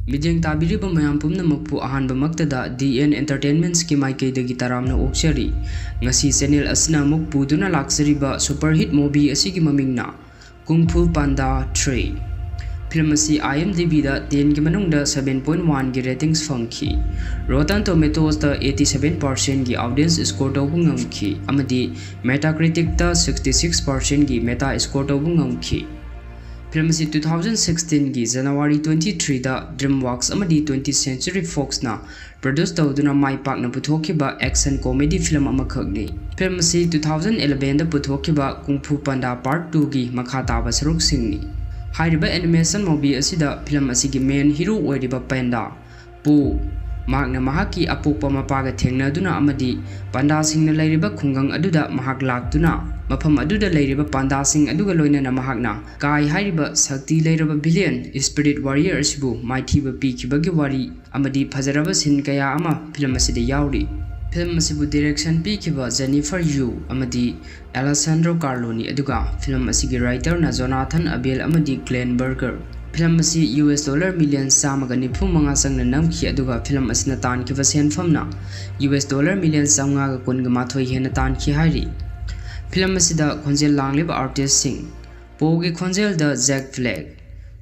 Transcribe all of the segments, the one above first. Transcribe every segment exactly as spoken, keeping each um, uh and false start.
ꯃꯤꯠꯌꯦꯡ ꯇꯥꯕꯤꯔꯤꯕ ꯃꯌꯥꯝ ꯄꯨꯝꯅꯃꯛꯄꯨ ꯑꯍꯥꯟꯕꯃꯛꯇꯗ ꯗꯤ ꯑꯦꯟ ꯑꯦꯟꯇꯔꯇꯦꯟꯃꯦꯟꯠꯁꯀꯤ ꯃꯥꯏꯀꯩꯗꯒꯤ ꯇꯔꯥꯝꯅ ꯑꯣꯛꯆꯔꯤ꯫ ꯉꯁꯤ ꯆꯦꯅꯦꯜ ꯑꯁꯤꯅ ꯑꯃꯨꯛ ꯄꯨꯗꯨꯅ ꯂꯥꯛꯆꯔꯤꯕ ꯁꯨꯄꯔꯍꯤꯠ ꯃꯨꯚꯤ ꯑꯁꯤꯒꯤ ꯃꯃꯤꯡꯅ ꯀꯨꯡ ꯐꯨ ꯄꯥꯟꯗꯥ ꯊ꯭ꯔꯤ꯫ ꯐꯤꯂꯝ ꯑꯁꯤ ꯑꯥꯏ ꯑꯦꯝ ꯗꯤ ꯕꯤꯗ ꯇꯦꯟꯒꯤ ꯃꯅꯨꯡꯗ ꯁꯚꯦꯟ ꯄꯣꯏꯟꯠ ꯋꯥꯟꯒꯤ ꯔꯦꯇꯤꯡꯁ ꯐꯪꯈꯤ꯫ ꯔꯣꯇꯟ ꯇꯣꯃꯦꯇꯣꯁꯇ ꯑꯩꯠꯇꯤ ꯁꯚꯦꯟ ꯄꯥꯔꯁꯦꯟꯠꯀꯤ ꯑꯣꯗꯤꯌꯦꯟꯁ ꯁ꯭ꯀꯣꯔ ꯇꯧꯕ ꯉꯝꯈꯤ ꯑꯃꯗꯤ ꯃꯦꯇꯥꯀ꯭ꯔꯤꯇꯤꯛꯇ ꯁꯤꯛꯁꯇꯤ ꯁꯤꯛꯁ ꯄꯥꯔꯁꯦꯟꯠꯀꯤ ꯃꯦꯇꯥ ꯁ꯭ꯀꯣꯔ ꯇꯧꯕ ꯉꯝꯈꯤ꯫ ꯐꯤꯂꯝ ꯑꯁꯤ ꯇꯨ ꯊꯥꯎꯖꯟ ꯁꯤꯛꯁꯇꯤꯟꯒꯤ ꯖꯅꯋꯥꯔꯤ ꯇ꯭ꯋꯦꯟꯇꯤ ꯊ꯭ꯔꯤꯗ ꯗ꯭ꯔꯤꯝ ꯋꯥꯔꯛꯁ ꯑꯃꯗꯤ ꯇ꯭ꯋꯦꯟꯇꯤ ꯁꯦꯟꯆꯨꯔꯤ ꯐꯣꯛꯁꯅ ꯄ꯭ꯔꯗ꯭ꯌꯨꯁ ꯇꯧꯗꯨꯅ ꯃꯥꯏ ꯄꯥꯛꯅ ꯄꯨꯊꯣꯛꯈꯤꯕ ꯑꯦꯛꯁꯟ ꯀꯣꯃꯦꯗꯤ ꯐꯤꯂꯝ ꯑꯃꯈꯛꯅꯤ꯫ ꯐꯤꯂꯝ ꯑꯁꯤ ꯇꯨ ꯊꯥꯎꯖꯟ ꯏꯂꯚꯦꯟꯗ ꯄꯨꯊꯣꯛꯈꯤꯕ ꯀꯨꯡ ꯐꯨ ꯄꯥꯟꯗꯥ ꯄꯥꯔꯠ ꯇꯨꯒꯤ ꯃꯈꯥ ꯇꯥꯕ ꯁꯔꯨꯛꯁꯤꯡꯅꯤ꯫ ꯍꯥꯏꯔꯤꯕ ꯑꯦꯅꯤꯃꯦꯁꯟ ꯃꯨꯚꯤ ꯑꯁꯤꯗ ꯐꯤꯂꯝ ꯑꯁꯤꯒꯤ ꯃꯦꯟ ꯍꯤꯔꯣ ꯑꯣꯏꯔꯤꯕ ꯄꯥꯟꯗꯥ ꯄꯨ, ꯃꯍꯥꯛꯅ ꯃꯍꯥꯛꯀꯤ ꯑꯄꯣꯛꯄ ꯃꯄꯥꯒ ꯊꯦꯡꯅꯗꯨꯅ ꯑꯃꯗꯤ ꯄꯥꯟꯗꯥꯁꯤꯡꯅ ꯂꯩꯔꯤꯕ ꯈꯨꯡꯒꯪ ꯑꯗꯨꯗ ꯃꯍꯥꯛ ꯂꯥꯛꯇꯨꯅ ꯃꯐꯝ ꯑꯗꯨꯗ ꯂꯩꯔꯤꯕ ꯄꯥꯟꯗꯥꯁꯤꯡ ꯑꯗꯨꯒ ꯂꯣꯏꯅꯅ ꯃꯍꯥꯛꯅ ꯀꯥꯏ ꯍꯥꯏꯔꯤꯕ ꯁꯛꯇꯤ ꯂꯩꯔꯕ ꯚꯤꯂꯤꯌꯟ ꯁ꯭ꯄꯤꯔꯤꯠ ꯋꯥꯔꯤꯌꯔ ꯑꯁꯤꯕꯨ ꯃꯥꯏꯊꯤꯕ ꯄꯤꯈꯤꯕꯒꯤ ꯋꯥꯔꯤ ꯑꯃꯗꯤ ꯐꯖꯔꯕ ꯁꯤꯟ ꯀꯌꯥ ꯑꯃ ꯐꯤꯂꯝ ꯑꯁꯤꯗ ꯌꯥꯎꯔꯤ꯫ ꯐꯤꯂꯝ ꯑꯁꯤꯕꯨ ꯗꯤꯔꯦꯛꯁꯟ ꯄꯤꯈꯤꯕ ꯖꯦꯅꯤꯐꯔ ꯌꯨ ꯑꯃꯗꯤ ꯑꯦꯂꯦꯁꯥꯟꯗ꯭ꯔꯣ ꯀꯥꯔꯂꯣꯅꯤ, ꯑꯗꯨꯒ ꯐꯤꯂꯝ ꯑꯁꯤꯒꯤ ꯔꯥꯏꯇꯔꯅ ꯖꯣꯅꯥꯊꯟ ꯑꯕꯦꯜ ꯑꯃꯗꯤ ꯒ꯭ꯂꯦꯟ ꯕꯔꯒꯔ꯫ ꯐꯤꯂꯝ ꯑꯁꯤ ꯌꯨ ꯑꯦꯁ ꯗꯣꯂꯔ ꯃꯤꯂꯤꯌꯟ ꯆꯥꯝꯃꯒ ꯅꯤꯐꯨ ꯃꯉꯥ ꯆꯪꯅ ꯅꯝꯈꯤ, ꯑꯗꯨꯒ ꯐꯤꯂꯝ ꯑꯁꯤꯅ ꯇꯥꯟꯈꯤꯕ ꯁꯦꯟꯐꯝꯅ ꯌꯨ ꯑꯦꯁ ꯗꯣꯂꯔ ꯃꯤꯂꯤꯌꯟ ꯆꯥꯝꯃꯉꯥꯒ ꯀꯨꯟꯒ ꯃꯥꯊꯣꯏ ꯍꯦꯟꯅ ꯇꯥꯟꯈꯤ ꯍꯥꯏꯔꯤ꯫ ꯐꯤꯂꯝ ꯑꯁꯤꯗ ꯈꯣꯟꯖꯦꯜ ꯂꯥꯡꯂꯤꯕ ꯑꯥꯔꯇꯤꯁꯁꯤꯡ: ꯄꯣꯒꯤ ꯈꯣꯟꯖꯦꯜꯗ ꯖꯦꯛ ꯕ꯭ꯂꯦꯛ,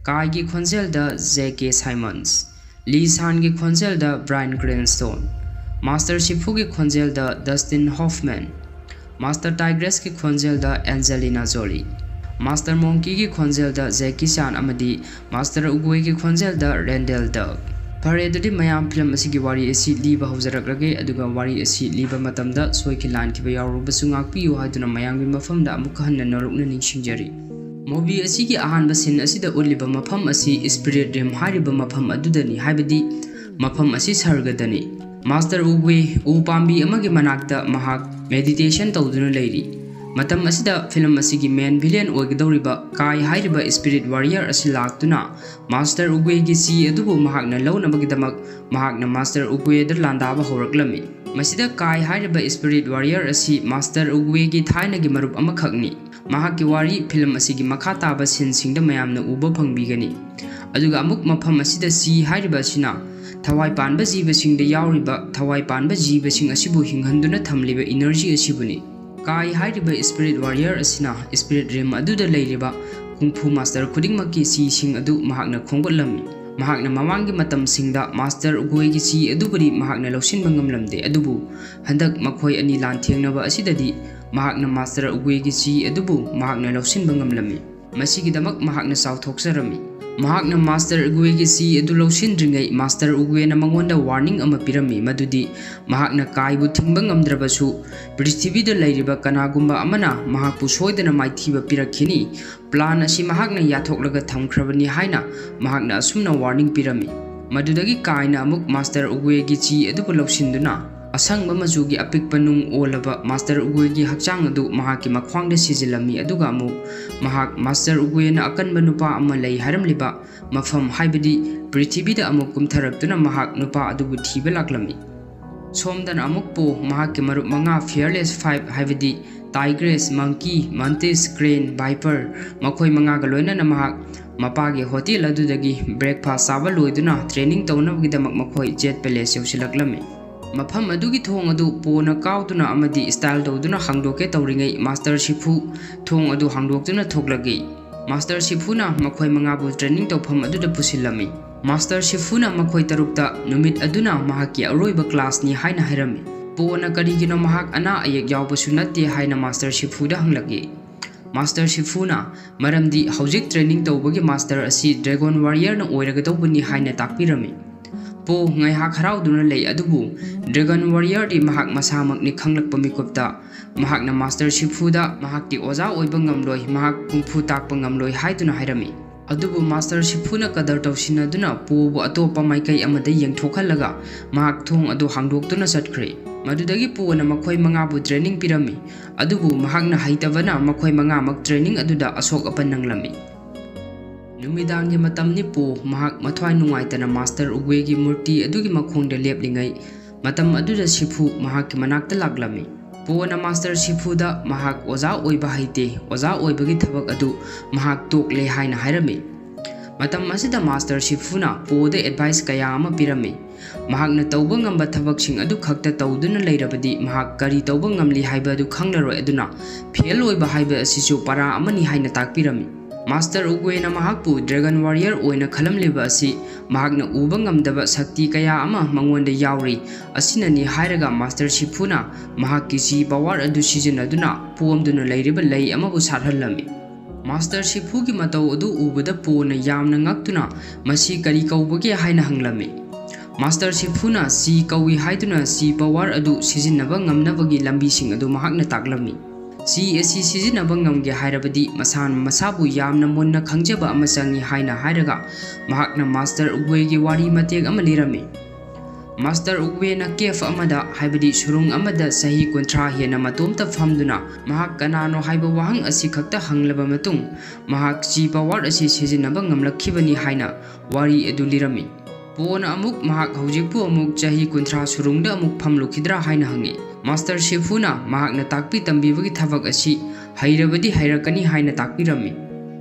ꯀꯥꯏꯒꯤ ꯈꯣꯟꯖꯦꯜꯗ ꯖꯦ ꯀꯦ ꯁꯥꯏꯃꯟꯁ, ꯂꯤ ꯁꯥꯟꯒꯤ ꯈꯣꯟꯖꯦꯜꯗ ꯕ꯭ꯔꯥꯏꯟ ꯀ꯭ꯔꯦꯟꯁꯇꯣꯟ, ꯃꯥꯁꯇꯔ ꯁꯤꯐꯨꯒꯤ ꯈꯣꯟꯖꯦꯜꯗ ꯗꯁꯇꯤꯟ ꯍꯣꯐꯃꯦꯟ, ꯃꯥꯁꯇꯔ ꯇꯥꯏꯒ꯭ꯔꯦꯁꯀꯤ ꯈꯣꯟꯖꯦꯜꯗ ꯑꯦꯟꯖꯦꯂꯤꯅꯥ ꯖꯣꯂꯤ, ꯃꯥꯁꯇꯔ ꯃꯣꯡꯀꯤꯒꯤ ꯈꯣꯟꯖꯦꯜꯗ ꯖꯦꯀꯤ ꯆꯥꯟ ꯑꯃꯗꯤ ꯃꯥꯁꯇꯔ ꯎꯒꯨꯏꯒꯤ ꯈꯣꯟꯖꯦꯜꯗ ꯔꯦꯟꯗꯦꯜ ꯗꯛ꯫ ꯐꯔꯦ, ꯑꯗꯨꯗꯤ ꯃꯌꯥꯝ, ꯐꯤꯂꯝ ꯑꯁꯤꯒꯤ ꯋꯥꯔꯤ ꯑꯁꯤ ꯂꯤꯕ ꯍꯧꯖꯔꯛꯂꯒꯦ, ꯑꯗꯨꯒ ꯋꯥꯔꯤ ꯑꯁꯤ ꯂꯤꯕ ꯃꯇꯝꯗ ꯁꯣꯏꯈꯤ ꯂꯥꯟꯈꯤꯕ ꯌꯥꯎꯔꯕꯁꯨ ꯉꯥꯛꯄꯤꯌꯨ ꯍꯥꯏꯗꯨꯅ ꯃꯌꯥꯝꯒꯤ ꯃꯐꯝꯗ ꯑꯃꯨꯛꯀ ꯍꯟꯅ ꯅꯧꯔꯛꯅ ꯅꯤꯡꯁꯤꯡꯖꯔꯤ꯫ ꯃꯨꯚꯤ ꯑꯁꯤꯒꯤ ꯑꯍꯥꯟꯕ ꯁꯤꯟ ꯑꯁꯤꯗ ꯎꯠꯂꯤꯕ ꯃꯐꯝ ꯑꯁꯤ ꯁ꯭ꯄꯤꯔꯤꯠ ꯔꯤꯝ ꯍꯥꯏꯔꯤꯕ ꯃꯐꯝ ꯑꯗꯨꯗꯅꯤ, ꯍꯥꯏꯕꯗꯤ ꯃꯐꯝ ꯑꯁꯤ ꯁꯔꯒꯗꯅꯤ꯫ ꯃꯥꯁꯇꯔ ꯎꯒꯨꯏ ꯎ ꯄꯥꯝꯕꯤ ꯑꯃꯒꯤ ꯃꯅꯥꯛꯇ ꯃꯍꯥꯛ ꯃꯦꯗꯤꯇꯦꯁꯟ ꯇꯧꯗꯨꯅ ꯂꯩꯔꯤ꯫ ꯃꯇꯝ ꯑꯁꯤꯗ ꯐꯤꯂꯝ ꯑꯁꯤꯒꯤ ꯃꯦꯟ ꯚꯤꯂꯦꯟ ꯑꯣꯏꯒꯗꯧꯔꯤꯕ ꯀꯥꯏ ꯍꯥꯏꯔꯤꯕ ꯁ꯭ꯄꯤꯔꯤꯠ ꯋꯥꯔꯤꯌꯔ ꯑꯁꯤ ꯂꯥꯛꯇꯨꯅ ꯃꯥꯁꯇꯔ ꯎꯒꯨꯏꯒꯤ ꯆꯤ ꯑꯗꯨꯕꯨ ꯃꯍꯥꯛꯅ ꯂꯧꯅꯕꯒꯤꯗꯃꯛ ꯃꯍꯥꯛꯅ ꯃꯥꯁꯇꯔ ꯎꯒꯨꯏꯗ ꯂꯥꯟꯗꯥꯕ ꯍꯧꯔꯛꯂꯝꯃꯤ꯫ ꯃꯁꯤꯗ ꯀꯥꯏ ꯍꯥꯏꯔꯤꯕ ꯁ꯭ꯄꯤꯔꯤꯠ ꯋꯥꯔꯤꯌꯔ ꯑꯁꯤ ꯃꯥꯁꯇꯔ ꯎꯒꯨꯏꯒꯤ ꯊꯥꯏꯅꯒꯤ ꯃꯔꯨꯞ ꯑꯃꯈꯛꯅꯤ꯫ ꯃꯍꯥꯛꯀꯤ ꯋꯥꯔꯤ ꯐꯤꯂꯝ ꯑꯁꯤꯒꯤ ꯃꯈꯥ ꯇꯥꯕ ꯁꯤꯟꯁꯤꯡꯗ ꯃꯌꯥꯝꯅ ꯎꯕ ꯐꯪꯕꯤꯒꯅꯤ꯫ ꯑꯗꯨꯒ ꯑꯃꯨꯛ ꯃꯐꯝ ꯑꯁꯤꯗ ꯆꯤ ꯍꯥꯏꯔꯤꯕ ꯑꯁꯤꯅ ꯊꯋꯥꯏ ꯄꯥꯟꯕ ꯖꯤꯕꯁꯤꯡꯗ ꯌꯥꯎꯔꯤꯕ ꯊꯋꯥꯏ ꯄꯥꯟꯕ ꯖꯤꯕꯁꯤꯡ ꯑꯁꯤꯕꯨ ꯍꯤꯡꯍꯟꯗꯨꯅ ꯊꯝꯂꯤꯕ energy ꯑꯁꯤꯕꯨꯅꯤ꯫ ꯀꯥꯏ ꯍꯥꯏꯔꯤꯕ spirit warrior ꯑꯁꯤꯅ spirit realm ꯑꯗꯨꯗ ꯂꯩꯔꯤꯕ ꯀꯨꯡꯐꯨ master ꯈꯨꯗꯤꯡꯃꯛꯀꯤ ꯆꯤꯁꯤꯡ ꯑꯗꯨ ꯃꯍꯥꯛꯅ ꯈꯣꯝꯒꯠꯂꯝꯃꯤ꯫ ꯃꯍꯥꯛꯅ ꯃꯃꯥꯡꯒꯤ ꯃꯇꯝꯁꯤꯡꯗ master ꯎꯒꯨꯏꯒꯤ ꯆꯤ ꯑꯗꯨꯕꯨꯗꯤ ꯃꯍꯥꯛꯅ ꯂꯧꯁꯤꯟꯕ ꯉꯝꯂꯝꯗꯦ, ꯑꯗꯨꯕꯨ ꯍꯟꯗꯛ ꯃꯈꯣꯏ ꯑꯅꯤ ꯂꯥꯟꯊꯦꯡꯅꯕ ꯑꯁꯤꯗꯗꯤ ꯃꯍꯥꯛꯅ master ꯎꯒꯨꯏꯒꯤ ꯆꯤ ꯑꯗꯨꯕꯨ ꯃꯍꯥꯛꯅ ꯂꯧꯁꯤꯟꯕ ꯉꯝꯂꯝꯃꯤ꯫ ꯃꯁꯤꯒꯤꯗꯃꯛ ꯃꯍꯥꯛꯅ ꯆꯥꯎꯊꯣꯛꯆꯔꯝꯃꯤ꯫ ꯃꯍꯥꯛꯅ master ꯎꯒꯨꯏꯒꯤ ꯆꯤ ꯑꯗꯨ ꯂꯧꯁꯤꯟꯗ꯭ꯔꯤꯉꯩ master ꯎꯒꯨꯏꯅ ꯃꯉꯣꯟꯗ warning ꯑꯃ ꯄꯤꯔꯝꯃꯤ, ꯃꯗꯨꯗꯤ ꯃꯍꯥꯛꯅ ꯀꯥꯏꯕꯨ ꯊꯤꯡꯕ ꯉꯝꯗ꯭ꯔꯕꯁꯨ ꯄ꯭ꯔꯤꯊꯤꯕꯤꯗ ꯂꯩꯔꯤꯕ ꯀꯅꯥꯒꯨꯝꯕ ꯑꯃꯅ ꯃꯍꯥꯛꯄꯨ ꯁꯣꯏꯗꯅ ꯃꯥꯏꯊꯤꯕ ꯄꯤꯔꯛꯈꯤꯅꯤ꯫ Plan ꯑꯁꯤ ꯃꯍꯥꯛꯅ ꯌꯥꯊꯣꯛꯂꯒ ꯊꯝꯈ꯭ꯔꯕꯅꯤ ꯍꯥꯏꯅ ꯃꯍꯥꯛꯅ ꯑꯁꯨꯝꯅ warning ꯄꯤꯔꯝꯃꯤ꯫ ꯃꯗꯨꯗꯒꯤ ꯀꯥꯏꯅ ꯑꯃꯨꯛ master ꯎꯒꯨꯏꯒꯤ ꯆꯤ ꯑꯗꯨꯕꯨ ꯂꯧꯁꯤꯟꯗꯨꯅ ꯑꯁꯪꯕ ꯃꯆꯨꯒꯤ ꯑꯄꯤꯛꯄ ꯅꯨꯡ ꯑꯣꯜꯂꯕ master ꯎꯒꯨꯏꯒꯤ ꯍꯛꯆꯥꯡ ꯑꯗꯨ ꯃꯍꯥꯛꯀꯤ ꯃꯈ꯭ꯋꯥꯡꯗ ꯁꯤꯖꯤꯜꯂꯝꯃꯤ, ꯑꯗꯨꯒ ꯑꯃꯨꯛ ꯃꯍꯥꯛ master ꯎꯒꯨꯏꯅ ꯑꯀꯟꯕ ꯅꯨꯄꯥ ꯑꯃ ꯂꯩ ꯍꯥꯏꯔꯝꯂꯤꯕ ꯃꯐꯝ, ꯍꯥꯏꯕꯗꯤ ꯄ꯭ꯔꯤꯊꯤꯕꯤꯗ ꯑꯃꯨꯛ ꯀꯨꯝꯊꯔꯛꯇꯨꯅ ꯃꯍꯥꯛ ꯅꯨꯄꯥ ꯑꯗꯨꯕꯨ ꯊꯤꯕ ꯂꯥꯛꯂꯝꯃꯤ꯫ ꯁꯣꯝꯗꯅ ꯑꯃꯨꯛ ꯄꯣ ꯃꯍꯥꯛꯀꯤ ꯃꯔꯨꯞ ꯃꯉꯥ fearless five, ꯍꯥꯏꯕꯗꯤ tigress, monkey, mantis, crane, viper, ꯃꯈꯣꯏ ꯃꯉꯥꯒ ꯂꯣꯏꯅꯅ ꯃꯍꯥꯛ ꯃꯄꯥꯒꯤ hotel ꯑꯗꯨꯗꯒꯤ breakfast ꯆꯥꯕ ꯂꯣꯏꯗꯨꯅ training ꯇꯧꯅꯕꯒꯤꯗꯃꯛ ꯃꯈꯣꯏ Jet Palace ꯌꯧꯁꯤꯜꯂꯛꯂꯝꯃꯤ꯫ ꯃꯐꯝ ꯑꯗꯨꯒꯤ ꯊꯣꯡ ꯑꯗꯨ ꯄꯣꯅ ꯀꯥꯎꯗꯨꯅ ꯑꯃꯗꯤ style ꯇꯧꯗꯨꯅ ꯍꯥꯡꯗꯣꯛꯀꯦ ꯇꯧꯔꯤꯉꯩ master ꯁꯤꯐꯨ ꯊꯣꯡ ꯑꯗꯨ ꯍꯥꯡꯗꯣꯛꯇꯨꯅ ꯊꯣꯛꯂꯛꯏ꯫ Master ꯁꯤꯐꯨꯅ ꯃꯈꯣꯏ ꯃꯉꯥꯕꯨ training ꯇꯧꯐꯝ ꯑꯗꯨꯗ ꯄꯨꯁꯤꯜꯂꯝꯃꯤ꯫ Master ꯁꯤꯐꯨꯅ ꯃꯈꯣꯏ ꯇꯔꯨꯛꯇ ꯅꯨꯃꯤꯠ ꯑꯗꯨꯅ ꯃꯍꯥꯛꯀꯤ ꯑꯔꯣꯏꯕ class ꯅꯤ ꯍꯥꯏꯅ ꯍꯥꯏꯔꯝꯃꯤ꯫ ꯄꯣꯅ ꯀꯔꯤꯒꯤꯅꯣ ꯃꯍꯥꯛ ꯑꯅꯥ ꯑꯌꯦꯛ ꯌꯥꯎꯕꯁꯨ ꯅꯠꯇꯦ ꯍꯥꯏꯅ master ꯁꯤꯐꯨꯗ ꯍꯪꯂꯛꯏ꯫ Master ꯁꯤꯐꯨꯅ ꯃꯔꯝꯗꯤ ꯍꯧꯖꯤꯛ training ꯇꯧꯕꯒꯤ master ꯑꯁꯤ Dragon Warrior ꯅ ꯑꯣꯏꯔꯒꯗꯧꯕꯅꯤ ꯍꯥꯏꯅ ꯇꯥꯛꯄꯤꯔꯝꯃꯤ꯫ ꯄꯣ ꯉꯥꯏꯍꯥꯛ ꯍꯔꯥꯎꯗꯨꯅ ꯂꯩ, ꯑꯗꯨꯕꯨ Dragon Warrior ꯗꯤ ꯃꯍꯥꯛ ꯃꯁꯥꯃꯛꯅꯤ ꯈꯪꯂꯛꯄ ꯃꯤꯀꯨꯞꯇ ꯃꯍꯥꯛꯅ master ꯁꯤꯐꯨꯗ ꯃꯍꯥꯛꯇꯤ ꯑꯣꯖꯥ ꯑꯣꯏꯕ ꯉꯝꯂꯣꯏ, ꯃꯍꯥꯛ ꯀꯨꯡꯐꯨ ꯇꯥꯛꯄ ꯉꯝꯂꯣꯏ ꯍꯥꯏꯗꯨꯅ ꯍꯥꯏꯔꯝꯃꯤ꯫ ꯑꯗꯨꯕꯨ master ꯁꯤꯐꯨꯅ ꯀꯗꯔ ꯇꯧꯁꯤꯟꯅꯗꯨꯅ ꯄꯣꯕꯨ ꯑꯇꯣꯞꯄ ꯃꯥꯏꯀꯩ ꯑꯃꯗ ꯌꯦꯡꯊꯣꯛꯍꯜꯂꯒ ꯃꯍꯥꯛ ꯊꯣꯡ ꯑꯗꯨ ꯍꯥꯡꯗꯣꯛꯇꯨꯅ ꯆꯠꯈ꯭ꯔꯦ꯫ ꯃꯗꯨꯗꯒꯤ ꯄꯣꯅ ꯃꯈꯣꯏ ꯃꯉꯥꯕꯨ training ꯄꯤꯔꯝꯃꯤ, ꯑꯗꯨꯕꯨ ꯃꯍꯥꯛꯅ ꯍꯩꯇꯕꯅ ꯃꯈꯣꯏ ꯃꯉꯥꯃꯛ training ꯑꯗꯨꯗ ꯑꯁꯣꯛ ꯑꯄꯟ ꯅꯪꯂꯝꯃꯤ꯫ ꯅꯨꯃꯤꯗꯥꯡꯒꯤ ꯃꯇꯝꯅꯤ꯫ ꯄꯣ ꯃꯍꯥꯛ ꯃꯊ꯭ꯋꯥꯏ ꯅꯨꯡꯉꯥꯏꯇꯅ master ꯎꯒꯨꯏꯒꯤ ꯃꯨꯔꯇꯤ ꯑꯗꯨꯒꯤ ꯃꯈꯣꯡꯗ ꯂꯦꯞꯂꯤꯉꯩ ꯃꯇꯝ ꯑꯗꯨꯗ ꯁꯤꯐꯨ ꯃꯍꯥꯛꯀꯤ ꯃꯅꯥꯛꯇ ꯂꯥꯛꯂꯝꯃꯤ꯫ ꯄꯣꯅ master ꯁꯤꯐꯨꯗ ꯃꯍꯥꯛ ꯑꯣꯖꯥ ꯑꯣꯏꯕ ꯍꯩꯇꯦ, ꯑꯣꯖꯥ ꯑꯣꯏꯕꯒꯤ ꯊꯕꯛ ꯑꯗꯨ ꯃꯍꯥꯛ ꯇꯣꯛꯂꯦ ꯍꯥꯏꯅ ꯍꯥꯏꯔꯝꯃꯤ꯫ ꯃꯇꯝ ꯑꯁꯤꯗ ꯃꯥꯁꯇꯔ ꯁꯤꯐꯨꯅ ꯄꯣꯗ ꯑꯦꯗꯚꯥꯏꯁ ꯀꯌꯥ ꯑꯃ ꯄꯤꯔꯝꯃꯤ꯫ ꯃꯍꯥꯛꯅ ꯇꯧꯕ ꯉꯝꯕ ꯊꯕꯛꯁꯤꯡ ꯑꯗꯨ ꯈꯛꯇ ꯇꯧꯗꯨꯅ ꯂꯩꯔꯕꯗꯤ ꯃꯍꯥꯛ ꯀꯔꯤ ꯇꯧꯕ ꯉꯝꯂꯤ ꯍꯥꯏꯕ ꯑꯗꯨ ꯈꯪꯂꯔꯣꯏ, ꯑꯗꯨꯅ ꯐꯦꯜ ꯑꯣꯏꯕ ꯍꯥꯏꯕ ꯑꯁꯤꯁꯨ ꯄꯔꯥ ꯑꯃꯅꯤ ꯍꯥꯏꯅ ꯇꯥꯛꯄꯤꯔꯝꯃꯤ꯫ ꯃꯥꯁꯇꯔ ꯎꯒꯋꯦꯅ ꯃꯍꯥꯛꯄꯨ ꯗ꯭ꯔꯦꯒꯟ ꯋꯥꯔꯤꯌꯔ ꯑꯣꯏꯅ ꯈꯜꯂꯝꯂꯤꯕ ꯑꯁꯤ ꯃꯍꯥꯛꯅ ꯎꯕ ꯉꯝꯗꯕ ꯁꯛꯇꯤ ꯀꯌꯥ ꯑꯃ ꯃꯉꯣꯟꯗ ꯌꯥꯎꯔꯤ, ꯑꯁꯤꯅꯅꯤ ꯍꯥꯏꯔꯒ ꯃꯥꯁꯇꯔ ꯁꯤꯐꯨꯅ ꯃꯍꯥꯛꯀꯤ ꯖꯤ ꯄꯋꯥꯔ ꯑꯗꯨ ꯁꯤꯖꯤꯟꯅꯗꯨꯅ ꯄꯣꯝꯗꯨꯅ ꯂꯩꯔꯤꯕ ꯂꯩ ꯑꯃꯕꯨ ꯁꯥꯠꯍꯜꯂꯝꯃꯤ꯫ ꯃꯥꯁꯇꯔ ꯁꯤꯐꯨꯒꯤ ꯃꯇꯧ ꯑꯗꯨ ꯎꯕꯗ ꯄꯣꯅ ꯌꯥꯝꯅ ꯉꯛꯇꯨꯅ, "ꯃꯁꯤ ꯀꯔꯤ ꯀꯧꯕꯒꯦ?" ꯍꯥꯏꯅ ꯍꯪꯂꯝꯃꯤ꯫ ꯃꯥꯁꯇꯔ ꯁꯤꯐꯨꯅ ꯖꯤ ꯀꯧꯏ ꯍꯥꯏꯗꯨꯅ ꯖꯤ ꯄꯋꯥꯔ ꯑꯗꯨ ꯁꯤꯖꯤꯟꯅꯕ ꯉꯝꯅꯕꯒꯤ ꯂꯝꯕꯤꯁꯤꯡ ꯑꯗꯨ ꯃꯍꯥꯛꯅ ꯇꯥꯛꯂꯝꯃꯤ꯫ ꯖꯤ ꯑꯁꯤ ꯁꯤꯖꯤꯟꯅꯕ ꯉꯝꯒꯦ ꯍꯥꯏꯔꯕꯗꯤ ꯃꯁꯥꯅ ꯃꯁꯥꯕꯨ ꯌꯥꯝꯅ ꯃꯨꯟꯅ ꯈꯪꯖꯕ ꯑꯃ ꯆꯪꯏ ꯍꯥꯏꯅ ꯍꯥꯏꯔꯒ ꯃꯍꯥꯛꯅ ꯃꯥꯁꯇꯔ ꯎꯒꯋꯦꯒꯤ ꯋꯥꯔꯤ ꯃꯇꯦꯛ ꯑꯃ ꯂꯤꯔꯝꯃꯤ꯫ ꯃꯥꯁꯇꯔ ꯎꯒꯋꯦꯅ ꯀꯦꯐ ꯑꯃꯗ, ꯍꯥꯏꯕꯗꯤ ꯁꯨꯔꯨꯡ ꯑꯃꯗ ꯆꯍꯤ ꯀꯨꯟꯊ꯭ꯔꯥ ꯍꯦꯟꯅ ꯃꯇꯣꯝꯇ ꯐꯝꯗꯨꯅ ꯃꯍꯥꯛ ꯀꯅꯥꯅꯣ ꯍꯥꯏꯕ ꯋꯥꯍꯪ ꯑꯁꯤ ꯈꯛꯇ ꯍꯪꯂꯕ ꯃꯇꯨꯡ ꯃꯍꯥꯛ ꯖꯤ ꯄꯋꯥꯔ ꯑꯁꯤ ꯁꯤꯖꯤꯟꯅꯕ ꯉꯝꯂꯛꯈꯤꯕꯅꯤ ꯍꯥꯏꯅ ꯋꯥꯔꯤ ꯑꯗꯨ ꯂꯤꯔꯝꯃꯤ꯫ ꯄꯣꯅ ꯑꯃꯨꯛ ꯃꯍꯥꯛ ꯍꯧꯖꯤꯛꯄꯨ ꯑꯃꯨꯛ ꯆꯍꯤ ꯀꯨꯟꯊ꯭ꯔꯥ ꯁꯨꯔꯨꯡꯗ ꯑꯃꯨꯛ ꯐꯝꯂꯨꯈꯤꯗ꯭ꯔꯥ ꯍꯥꯏꯅ ꯍꯪꯉꯤ꯫ ꯃꯥꯁꯇꯔ ꯁꯤꯐꯨꯅ ꯃꯍꯥꯛꯅ ꯇꯥꯛꯄꯤ ꯇꯝꯕꯤꯕꯒꯤ ꯊꯕꯛ ꯑꯁꯤ ꯍꯩꯔꯕꯗꯤ ꯍꯩꯔꯛꯀꯅꯤ ꯍꯥꯏꯅ ꯇꯥꯛꯄꯤꯔꯝꯃꯤ꯫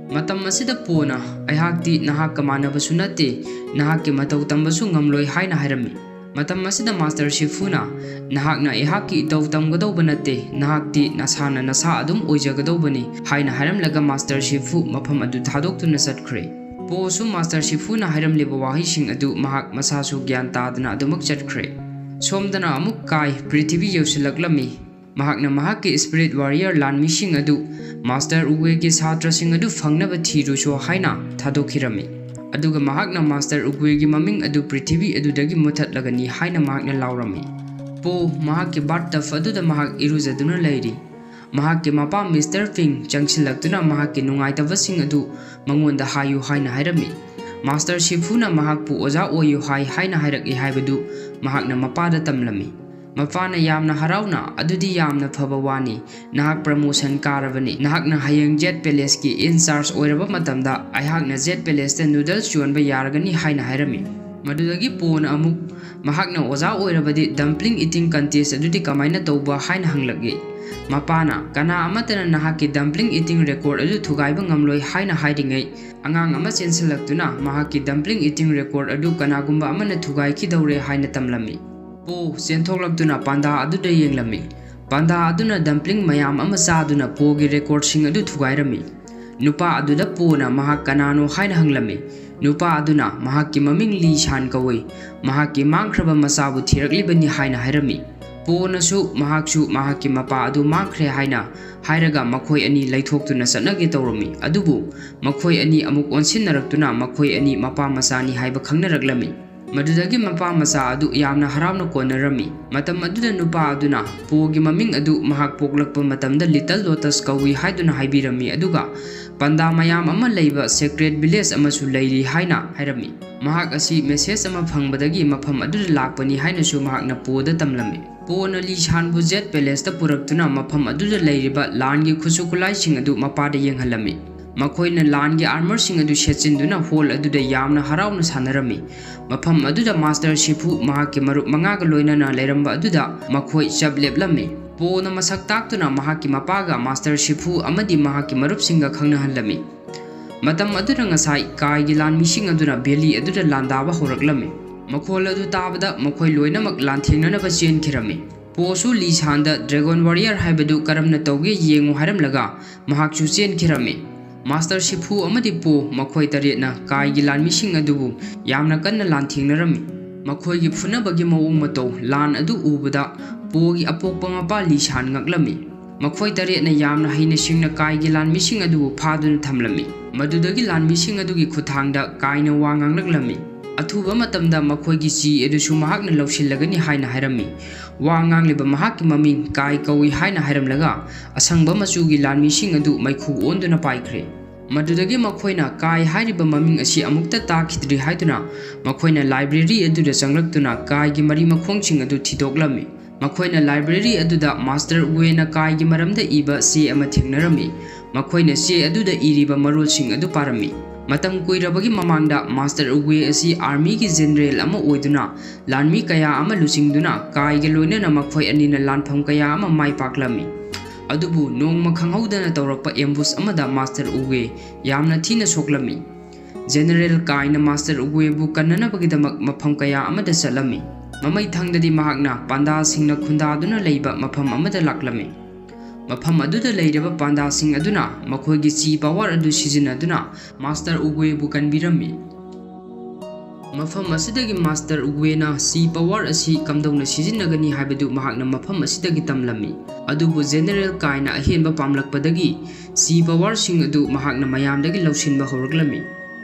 ꯃꯇꯝ ꯑꯁꯤꯗ ꯄꯣꯅ, "ꯑꯩꯍꯥꯛꯇꯤ ꯅꯍꯥꯛꯀ ꯃꯥꯟꯅꯕꯁꯨ ꯅꯠꯇꯦ, ꯅꯍꯥꯛꯀꯤ ꯃꯇꯧ ꯇꯝꯕꯁꯨ ꯉꯝꯂꯣꯏ" ꯍꯥꯏꯅ ꯍꯥꯏꯔꯝꯃꯤ꯫ ꯃꯇꯝ ꯑꯁꯤꯗ ꯃꯥꯁꯇꯔ ꯁꯤꯐꯨꯅ, "ꯅꯍꯥꯛꯅ ꯑꯩꯍꯥꯛꯀꯤ ꯏꯇꯧ ꯇꯝꯒꯗꯧꯕ ꯅꯠꯇꯦ, ꯅꯍꯥꯛꯇꯤ ꯅꯁꯥꯅ ꯅꯁꯥ ꯑꯗꯨꯝ ꯑꯣꯏꯖꯒꯗꯧꯕꯅꯤ" ꯍꯥꯏꯅ ꯍꯥꯏꯔꯝꯂꯒ ꯃꯥꯁꯇꯔ ꯁꯤꯐꯨ ꯃꯐꯝ ꯑꯗꯨ ꯊꯥꯗꯣꯛꯇꯨꯅ ꯆꯠꯈ꯭ꯔꯦ꯫ ꯄꯣꯁꯨ ꯃꯥꯁꯇꯔ ꯁꯤꯐꯨꯅ ꯍꯥꯏꯔꯝꯂꯤꯕ ꯋꯥꯍꯩꯁꯤꯡ ꯑꯗꯨ ꯃꯍꯥꯛ ꯃꯁꯥꯁꯨ ꯒ꯭ꯌꯥꯟ ꯇꯥꯗꯅ ꯑꯗꯨꯃꯛ ꯆꯠꯈ꯭ꯔꯦ꯫ ꯁꯣꯝꯗꯅ ꯑꯃꯨꯛ ꯀꯥꯏ ꯄ꯭ꯔꯤꯊꯤꯕꯤ ꯌꯧꯁꯤꯜꯂꯛꯂꯝꯃꯤ꯫ ꯃꯍꯥꯛꯅ ꯃꯍꯥꯛꯀꯤ ꯁ꯭ꯄꯤꯔꯤꯠ ꯋꯥꯔꯤꯌꯔ ꯂꯥꯟꯃꯤꯁꯤꯡ ꯑꯗꯨ ꯃꯥꯁꯇꯔ ꯎꯒꯋꯦꯒꯤ ꯁꯥꯇ꯭ꯔꯁꯤꯡ ꯑꯗꯨ ꯐꯪꯅꯕ ꯊꯤꯔꯨꯁꯣ ꯍꯥꯏꯅ ꯊꯥꯗꯣꯛꯈꯤꯔꯝꯃꯤ꯫ ꯑꯗꯨꯒ ꯃꯍꯥꯛꯅ ꯃꯥꯁꯇꯔ ꯎꯒꯋꯦꯒꯤ ꯃꯃꯤꯡ ꯑꯗꯨ ꯄ꯭ꯔꯤꯊꯤꯕꯤ ꯑꯗꯨꯗꯒꯤ ꯃꯨꯊꯠꯂꯒꯅꯤ ꯍꯥꯏꯅ ꯃꯍꯥꯛꯅ ꯂꯥꯎꯔꯝꯃꯤ꯫ ꯄꯣ ꯃꯍꯥꯛꯀꯤ ꯕꯥꯠ ꯇꯕ ꯑꯗꯨꯗ ꯃꯍꯥꯛ ꯏꯔꯨꯖꯗꯨꯅ ꯂꯩꯔꯤ꯫ ꯃꯍꯥꯛꯀꯤ ꯃꯄꯥ ꯃꯤꯁꯇꯔ ꯐꯤꯡ ꯆꯪꯁꯤꯜꯂꯛꯇꯨꯅ ꯃꯍꯥꯛꯀꯤ ꯅꯨꯡꯉꯥꯏꯇꯕꯁꯤꯡ ꯑꯗꯨ ꯃꯉꯣꯟꯗ ꯍꯥꯏꯌꯨ ꯍꯥꯏꯅ ꯍꯥꯏꯔꯝꯃꯤ꯫ ꯃꯥꯁꯇꯔ ꯁꯤꯐꯨꯅ ꯃꯍꯥꯛꯄꯨ ꯑꯣꯖꯥ ꯑꯣꯏꯌꯨ ꯍꯥꯏ ꯍꯥꯏꯅ ꯍꯥꯏꯔꯛꯏ ꯍꯥꯏꯕꯗꯨ ꯃꯍꯥꯛꯅ ꯃꯄꯥꯗ ꯇꯝꯂꯝꯃꯤ꯫ ꯃꯄꯥꯅ ꯌꯥꯝꯅ ꯍꯔꯥꯎꯅ, "ꯑꯗꯨꯗꯤ ꯌꯥꯝꯅ ꯐꯕ ꯋꯥꯅꯤ꯫ ꯅꯍꯥꯛ ꯄ꯭ꯔꯃꯣꯁꯟ ꯀꯥꯔꯕꯅꯤ꯫ ꯅꯍꯥꯛꯅ ꯍꯌꯦꯡ ꯖꯦꯠ ꯄꯦꯂꯦꯁꯀꯤ ꯏꯟ ꯆꯥꯔꯖ ꯑꯣꯏꯔꯕ ꯃꯇꯝꯗ ꯑꯩꯍꯥꯛꯅ ꯖꯦꯠ ꯄꯦꯂꯦꯁꯇ ꯅꯨꯗꯜꯁ ꯌꯣꯟꯕ ꯌꯥꯔꯒꯅꯤ" ꯍꯥꯏꯅ ꯍꯥꯏꯔꯝꯃꯤ꯫ ꯃꯗꯨꯗꯒꯤ ꯄꯣꯅ ꯑꯃꯨꯛ, "ꯃꯍꯥꯛꯅ ꯑꯣꯖꯥ ꯑꯣꯏꯔꯕꯗꯤ ꯗꯝꯄ꯭ꯂꯤꯡ ꯏꯇꯤꯡ ꯀꯟꯇꯦꯁ ꯑꯗꯨꯗꯤ ꯀꯃꯥꯏꯅ ꯇꯧꯕ?" ꯍꯥꯏꯅ ꯍꯪꯂꯛꯏ꯫ ꯃꯄꯥꯅ, "ꯀꯅꯥ ꯑꯃꯠꯇꯅ ꯅꯍꯥꯛꯀꯤ dumpling eating record ꯑꯗꯨ ꯊꯨꯒꯥꯏꯕ ꯉꯝꯂꯣꯏ" ꯍꯥꯏꯅ ꯍꯥꯏꯔꯤꯉꯩ, ꯑꯉꯥꯡ ꯑꯃ ꯆꯦꯟꯁꯤꯜꯂꯛꯇꯨꯅ ꯃꯍꯥꯛꯀꯤ dumpling eating record ꯑꯗꯨ ꯀꯅꯥꯒꯨꯝꯕ ꯑꯃꯅ ꯊꯨꯒꯥꯏꯈꯤꯗꯧꯔꯦ ꯍꯥꯏꯅ ꯇꯝꯂꯝꯃꯤ꯫ ꯄꯣ ꯆꯦꯟꯊꯣꯛꯂꯛꯇꯨꯅ ꯄꯥꯟꯗꯥ ꯑꯗꯨꯗ ꯌꯦꯡꯂꯝꯃꯤ꯫ ꯄꯥꯟꯗꯥ ꯑꯗꯨꯅ dumpling ꯃꯌꯥꯝ ꯑꯃ ꯆꯥꯗꯨꯅ ꯄꯣꯒꯤ recordꯁꯤꯡ ꯑꯗꯨ ꯊꯨꯒꯥꯏꯔꯝꯃꯤ꯫ ꯅꯨꯄꯥ ꯑꯗꯨꯗ ꯄꯣꯅ ꯃꯍꯥꯛ ꯀꯅꯥꯅꯣ ꯍꯥꯏꯅ ꯍꯪꯂꯝꯃꯤ꯫ ꯅꯨꯄꯥ ꯑꯗꯨꯅ ꯃꯍꯥꯛꯀꯤ ꯃꯃꯤꯡ ꯂꯤ ꯁꯥꯟ ꯀꯧꯏ, ꯃꯍꯥꯛꯀꯤ ꯃꯥꯡꯈ꯭ꯔꯕ ꯃꯆꯥꯕꯨ ꯊꯤꯔꯛꯂꯤꯕꯅꯤ ꯍꯥꯏꯅ ꯍꯥꯏꯔꯝꯃꯤ꯫ ꯄꯣꯅꯁꯨ ꯃꯍꯥꯛꯁꯨ ꯃꯍꯥꯛꯀꯤ ꯃꯄꯥ ꯑꯗꯨ ꯃꯥꯡꯈ꯭ꯔꯦ ꯍꯥꯏꯅ ꯍꯥꯏꯔꯒ ꯃꯈꯣꯏ ꯑꯅꯤ ꯂꯩꯊꯣꯛꯇꯨꯅ ꯆꯠꯅꯒꯦ ꯇꯧꯔꯝꯃꯤ꯫ ꯑꯗꯨꯕꯨ ꯃꯈꯣꯏ ꯑꯅꯤ ꯑꯃꯨꯛ ꯑꯣꯟꯁꯤꯟꯅꯔꯛꯇꯨꯅ ꯃꯈꯣꯏ ꯑꯅꯤ ꯃꯄꯥ ꯃꯆꯥꯅꯤ ꯍꯥꯏꯕ ꯈꯪꯅꯔꯛꯂꯝꯃꯤ꯫ ꯃꯗꯨꯗꯒꯤ ꯃꯄꯥ ꯃꯆꯥ ꯑꯗꯨ ꯌꯥꯝꯅ ꯍꯔꯥꯎꯅ ꯀꯣꯟꯅꯔꯝꯃꯤ꯫ ꯃꯇꯝ ꯑꯗꯨꯗ ꯅꯨꯄꯥ ꯑꯗꯨꯅ ꯄꯣꯒꯤ ꯃꯃꯤꯡ ꯑꯗꯨ ꯃꯍꯥꯛ ꯄꯣꯛꯂꯛꯄ ꯃꯇꯝꯗ Little Lotus ꯀꯧꯏ ꯍꯥꯏꯗꯨꯅ ꯍꯥꯏꯕꯤꯔꯝꯃꯤ, ꯑꯗꯨꯒ ꯄꯥꯟꯗꯥ ꯃꯌꯥꯝ ꯑꯃ ꯂꯩꯕ sacred village ꯑꯃꯁꯨ ꯂꯩꯔꯤ ꯍꯥꯏꯅ ꯍꯥꯏꯔꯝꯃꯤ꯫ ꯃꯍꯥꯛ ꯑꯁꯤ message ꯑꯃ ꯐꯪꯕꯗꯒꯤ ꯃꯐꯝ ꯑꯗꯨꯗ ꯂꯥꯛꯄꯅꯤ ꯍꯥꯏꯅꯁꯨ ꯃꯍꯥꯛꯅ ꯄꯣꯗ ꯇꯝꯂꯝꯃꯤ꯫ ꯄꯣꯅ ꯂꯤ ꯁꯥꯟꯕꯨ Jade Palaceꯇ ꯄꯨꯔꯛꯇꯨꯅ ꯃꯐꯝ ꯑꯗꯨꯗ ꯂꯩꯔꯤꯕ ꯂꯥꯟꯒꯤ ꯈꯨꯠꯁꯨ ꯈꯨꯠꯂꯥꯏꯁꯤꯡ ꯑꯗꯨ ꯃꯄꯥꯗ ꯌꯦꯡꯍꯜꯂꯝꯃꯤ꯫ ꯃꯈꯣꯏꯅ ꯂꯥꯟꯒꯤ armorꯁꯤꯡ ꯑꯗꯨ ꯁꯦꯠꯆꯤꯟꯗꯨꯅ hall ꯑꯗꯨꯗ ꯌꯥꯝꯅ ꯍꯔꯥꯎꯅ ꯁꯥꯟꯅꯔꯝꯃꯤ꯫ ꯃꯐꯝ ꯑꯗꯨꯗ Master Shifu ꯃꯍꯥꯛꯀꯤ ꯃꯔꯨꯞ ꯃꯉꯥꯒ ꯂꯣꯏꯅꯅ ꯂꯩꯔꯝꯕ ꯑꯗꯨꯗ ꯃꯈꯣꯏ ꯆꯞ ꯂꯦꯞꯂꯝꯃꯤ꯫ ꯄꯣꯅ ꯃꯁꯛ ꯇꯥꯛꯇꯨꯅ ꯃꯍꯥꯛꯀꯤ ꯃꯄꯥꯒ Master Shifu ꯑꯃꯗꯤ ꯃꯍꯥꯛꯀꯤ ꯃꯔꯨꯞꯁꯤꯡꯒ ꯈꯪꯅꯍꯜꯂꯝꯃꯤ꯫ ꯃꯇꯝ ꯑꯗꯨꯗ ꯉꯁꯥꯏ ꯀꯥꯏꯒꯤ ꯂꯥꯟꯃꯤꯁꯤꯡ ꯑꯗꯨꯅ valley ꯑꯗꯨꯗ ꯂꯥꯟꯗꯥꯕ ꯍꯧꯔꯛꯂꯝꯃꯤ꯫ ꯃꯈꯣꯜ ꯑꯗꯨ ꯇꯥꯕꯗ ꯃꯈꯣꯏ ꯂꯣꯏꯅꯃꯛ ꯂꯥꯟꯊꯦꯡꯅꯅꯕ ꯆꯦꯟꯈꯤꯔꯝꯃꯤ꯫ ꯄꯣꯁꯨ ꯂꯤ ꯁꯥꯟꯗ Dragon Warrior ꯍꯥꯏꯕꯗꯨ ꯀꯔꯝꯅ ꯇꯧꯒꯦ ꯌꯦꯡꯉꯨ ꯍꯥꯏꯔꯝꯂꯒ ꯃꯍꯥꯛꯁꯨ ꯆꯦꯟꯈꯤꯔꯝꯃꯤ꯫ Master Shifu ꯑꯃꯗꯤ ꯄꯣ ꯃꯈꯣꯏ ꯇꯔꯦꯠꯅ ꯀꯥꯏꯒꯤ ꯂꯥꯟꯃꯤꯁꯤꯡ ꯑꯗꯨꯕꯨ ꯌꯥꯝꯅ ꯀꯟꯅ ꯂꯥꯟꯊꯦꯡꯅꯔꯝꯃꯤ꯫ ꯃꯈꯣꯏꯒꯤ ꯐꯨꯅꯕꯒꯤ ꯃꯑꯣꯡ ꯃꯇꯧ ꯂꯥꯟ ꯑꯗꯨ ꯎꯕꯗ ꯄꯣꯒꯤ ꯑꯄꯣꯛꯄ ꯃꯄꯥ ꯂꯤ ꯁꯥꯟ ꯉꯛꯂꯝꯃꯤ꯫ ꯃꯈꯣꯏ ꯇꯔꯦꯠꯅ ꯌꯥꯝꯅ ꯍꯩꯅ ꯁꯤꯡꯅ ꯀꯥꯏꯒꯤ ꯂꯥꯟꯃꯤꯁꯤꯡ ꯑꯗꯨꯕꯨ ꯐꯥꯗꯨꯅ ꯊꯝꯂꯝꯃꯤ꯫ ꯃꯗꯨꯗꯒꯤ ꯂꯥꯟꯃꯤꯁꯤꯡ ꯑꯗꯨꯒꯤ ꯈꯨꯠꯊꯥꯡꯗ ꯀꯥꯏꯅ ꯋꯥ ꯉꯥꯡꯂꯛꯂꯝꯃꯤ꯫ ꯑꯊꯨꯕ ꯃꯇꯝꯗ ꯃꯈꯣꯏꯒꯤ ꯆꯤ ꯑꯗꯨꯁꯨ ꯃꯍꯥꯛꯅ ꯂꯧꯁꯤꯜꯂꯒꯅꯤ ꯍꯥꯏꯅ ꯍꯥꯏꯔꯝꯃꯤ꯫ ꯋꯥ ꯉꯥꯡꯂꯤꯕ ꯃꯍꯥꯛꯀꯤ ꯃꯃꯤꯡ ꯀꯥꯏ ꯀꯧꯏ ꯍꯥꯏꯅ ꯍꯥꯏꯔꯝꯂꯒ ꯑꯁꯪꯕ ꯃꯆꯨꯒꯤ ꯂꯥꯟꯃꯤꯁꯤꯡ ꯑꯗꯨ ꯃꯩꯈꯨ ꯑꯣꯟꯗꯨꯅ ꯄꯥꯏꯈ꯭ꯔꯦ꯫ ꯃꯗꯨꯗꯒꯤ ꯃꯈꯣꯏꯅ ꯀꯥꯏ ꯍꯥꯏꯔꯤꯕ ꯃꯃꯤꯡ ꯑꯁꯤ ꯑꯃꯨꯛꯇ ꯇꯥꯈꯤꯗ꯭ꯔꯤ ꯍꯥꯏꯗꯨꯅ ꯃꯈꯣꯏꯅ library ꯑꯗꯨꯗ ꯆꯪꯂꯛꯇꯨꯅ ꯀꯥꯏꯒꯤ ꯃꯔꯤ ꯃꯈꯣꯡꯁꯤꯡ ꯑꯗꯨ ꯊꯤꯗꯣꯛꯂꯝꯃꯤ꯫ ꯃꯈꯣꯏꯅ library ꯑꯗꯨꯗ Master Uena ꯀꯥꯏꯒꯤ ꯃꯔꯝꯗ ꯏꯕ ꯆꯦ ꯑꯃ ꯊꯦꯡꯅꯔꯝꯃꯤ꯫ ꯃꯈꯣꯏꯅ ꯆꯦ ꯑꯗꯨꯗ ꯏꯔꯤꯕ ꯃꯔꯣꯜꯁꯤꯡ ꯑꯗꯨ ꯄꯥꯔꯝꯃꯤ꯫ ꯃꯇꯝ ꯀꯨꯏꯔꯕꯒꯤ ꯃꯃꯥꯡꯗ Master Uwe ꯑꯁꯤ armyꯒꯤ general ꯑꯃ ꯑꯣꯏꯗꯨꯅ ꯂꯥꯟꯃꯤ ꯀꯌꯥ ꯑꯃ ꯂꯨꯆꯤꯡꯗꯨꯅ ꯀꯥꯏꯒ ꯂꯣꯏꯅꯅ ꯃꯈꯣꯏ ꯑꯅꯤꯅ ꯂꯥꯟꯐꯝ ꯀꯌꯥ ꯑꯃ ꯃꯥꯏ ꯄꯥꯛꯂꯝꯃꯤ꯫ ꯑꯗꯨꯕꯨ ꯅꯣꯡꯃ ꯈꯪꯍꯧꯗꯅ ꯇꯧꯔꯛꯄ ambush ꯑꯃꯗ ꯃꯥꯁꯇꯔ ꯎꯒꯦ ꯌꯥꯝꯅ ꯊꯤꯅ ꯁꯣꯛꯂꯝꯃꯤ꯫ ꯖꯦꯅꯦꯔꯦꯜ ꯀꯥꯏꯅ ꯃꯥꯁꯇꯔ ꯎꯒꯦꯕꯨ ꯀꯟꯅꯅꯕꯒꯤꯗꯃꯛ ꯃꯐꯝ ꯀꯌꯥ ꯑꯃꯗ ꯆꯠꯂꯝꯃꯤ꯫ ꯃꯃꯩ ꯊꯪꯗꯗꯤ ꯃꯍꯥꯛꯅ ꯄꯥꯟꯗꯥꯁꯤꯡꯅ ꯈꯨꯟꯗꯥꯗꯨꯅ ꯂꯩꯕ ꯃꯐꯝ ꯑꯃꯗ ꯂꯥꯛꯂꯝꯃꯤ꯫ ꯃꯐꯝ ꯑꯗꯨꯗ ꯂꯩꯔꯤꯕ ꯄꯥꯟꯗꯥꯁꯤꯡ ꯑꯗꯨꯅ ꯃꯈꯣꯏꯒꯤ ꯆꯤ ꯄꯥꯋꯔ ꯑꯗꯨ ꯁꯤꯖꯤꯟꯅꯗꯨꯅ ꯃꯥꯁꯇꯔ ꯎꯒꯦꯕꯨ ꯀꯟꯕꯤꯔꯝꯃꯤ꯫ ꯃꯐꯝ ꯑꯁꯤꯗꯒꯤ ꯃꯥꯁꯇꯔ ꯎꯒꯦꯅ ꯆꯤ ꯄꯥꯋꯔ ꯑꯁꯤ ꯀꯝꯗꯧꯅ ꯁꯤꯖꯤꯟꯅꯒꯅꯤ ꯍꯥꯏꯕꯗꯨ ꯃꯍꯥꯛꯅ ꯃꯐꯝ ꯑꯁꯤꯗꯒꯤ ꯇꯝꯂꯝꯃꯤ꯫ ꯑꯗꯨꯕꯨ ꯖꯦꯅꯦꯔꯦꯜ ꯀꯥꯏꯅ ꯑꯍꯦꯟꯕ ꯄꯥꯝꯂꯛꯄꯗꯒꯤ ꯆꯤ ꯄꯥꯋꯔꯁꯤꯡ ꯑꯗꯨ ꯃꯍꯥꯛꯅ ꯃꯌꯥꯝꯗꯒꯤ ꯂꯧꯁꯤꯟꯕ ꯍꯧꯔꯛꯂꯝꯃꯤ꯫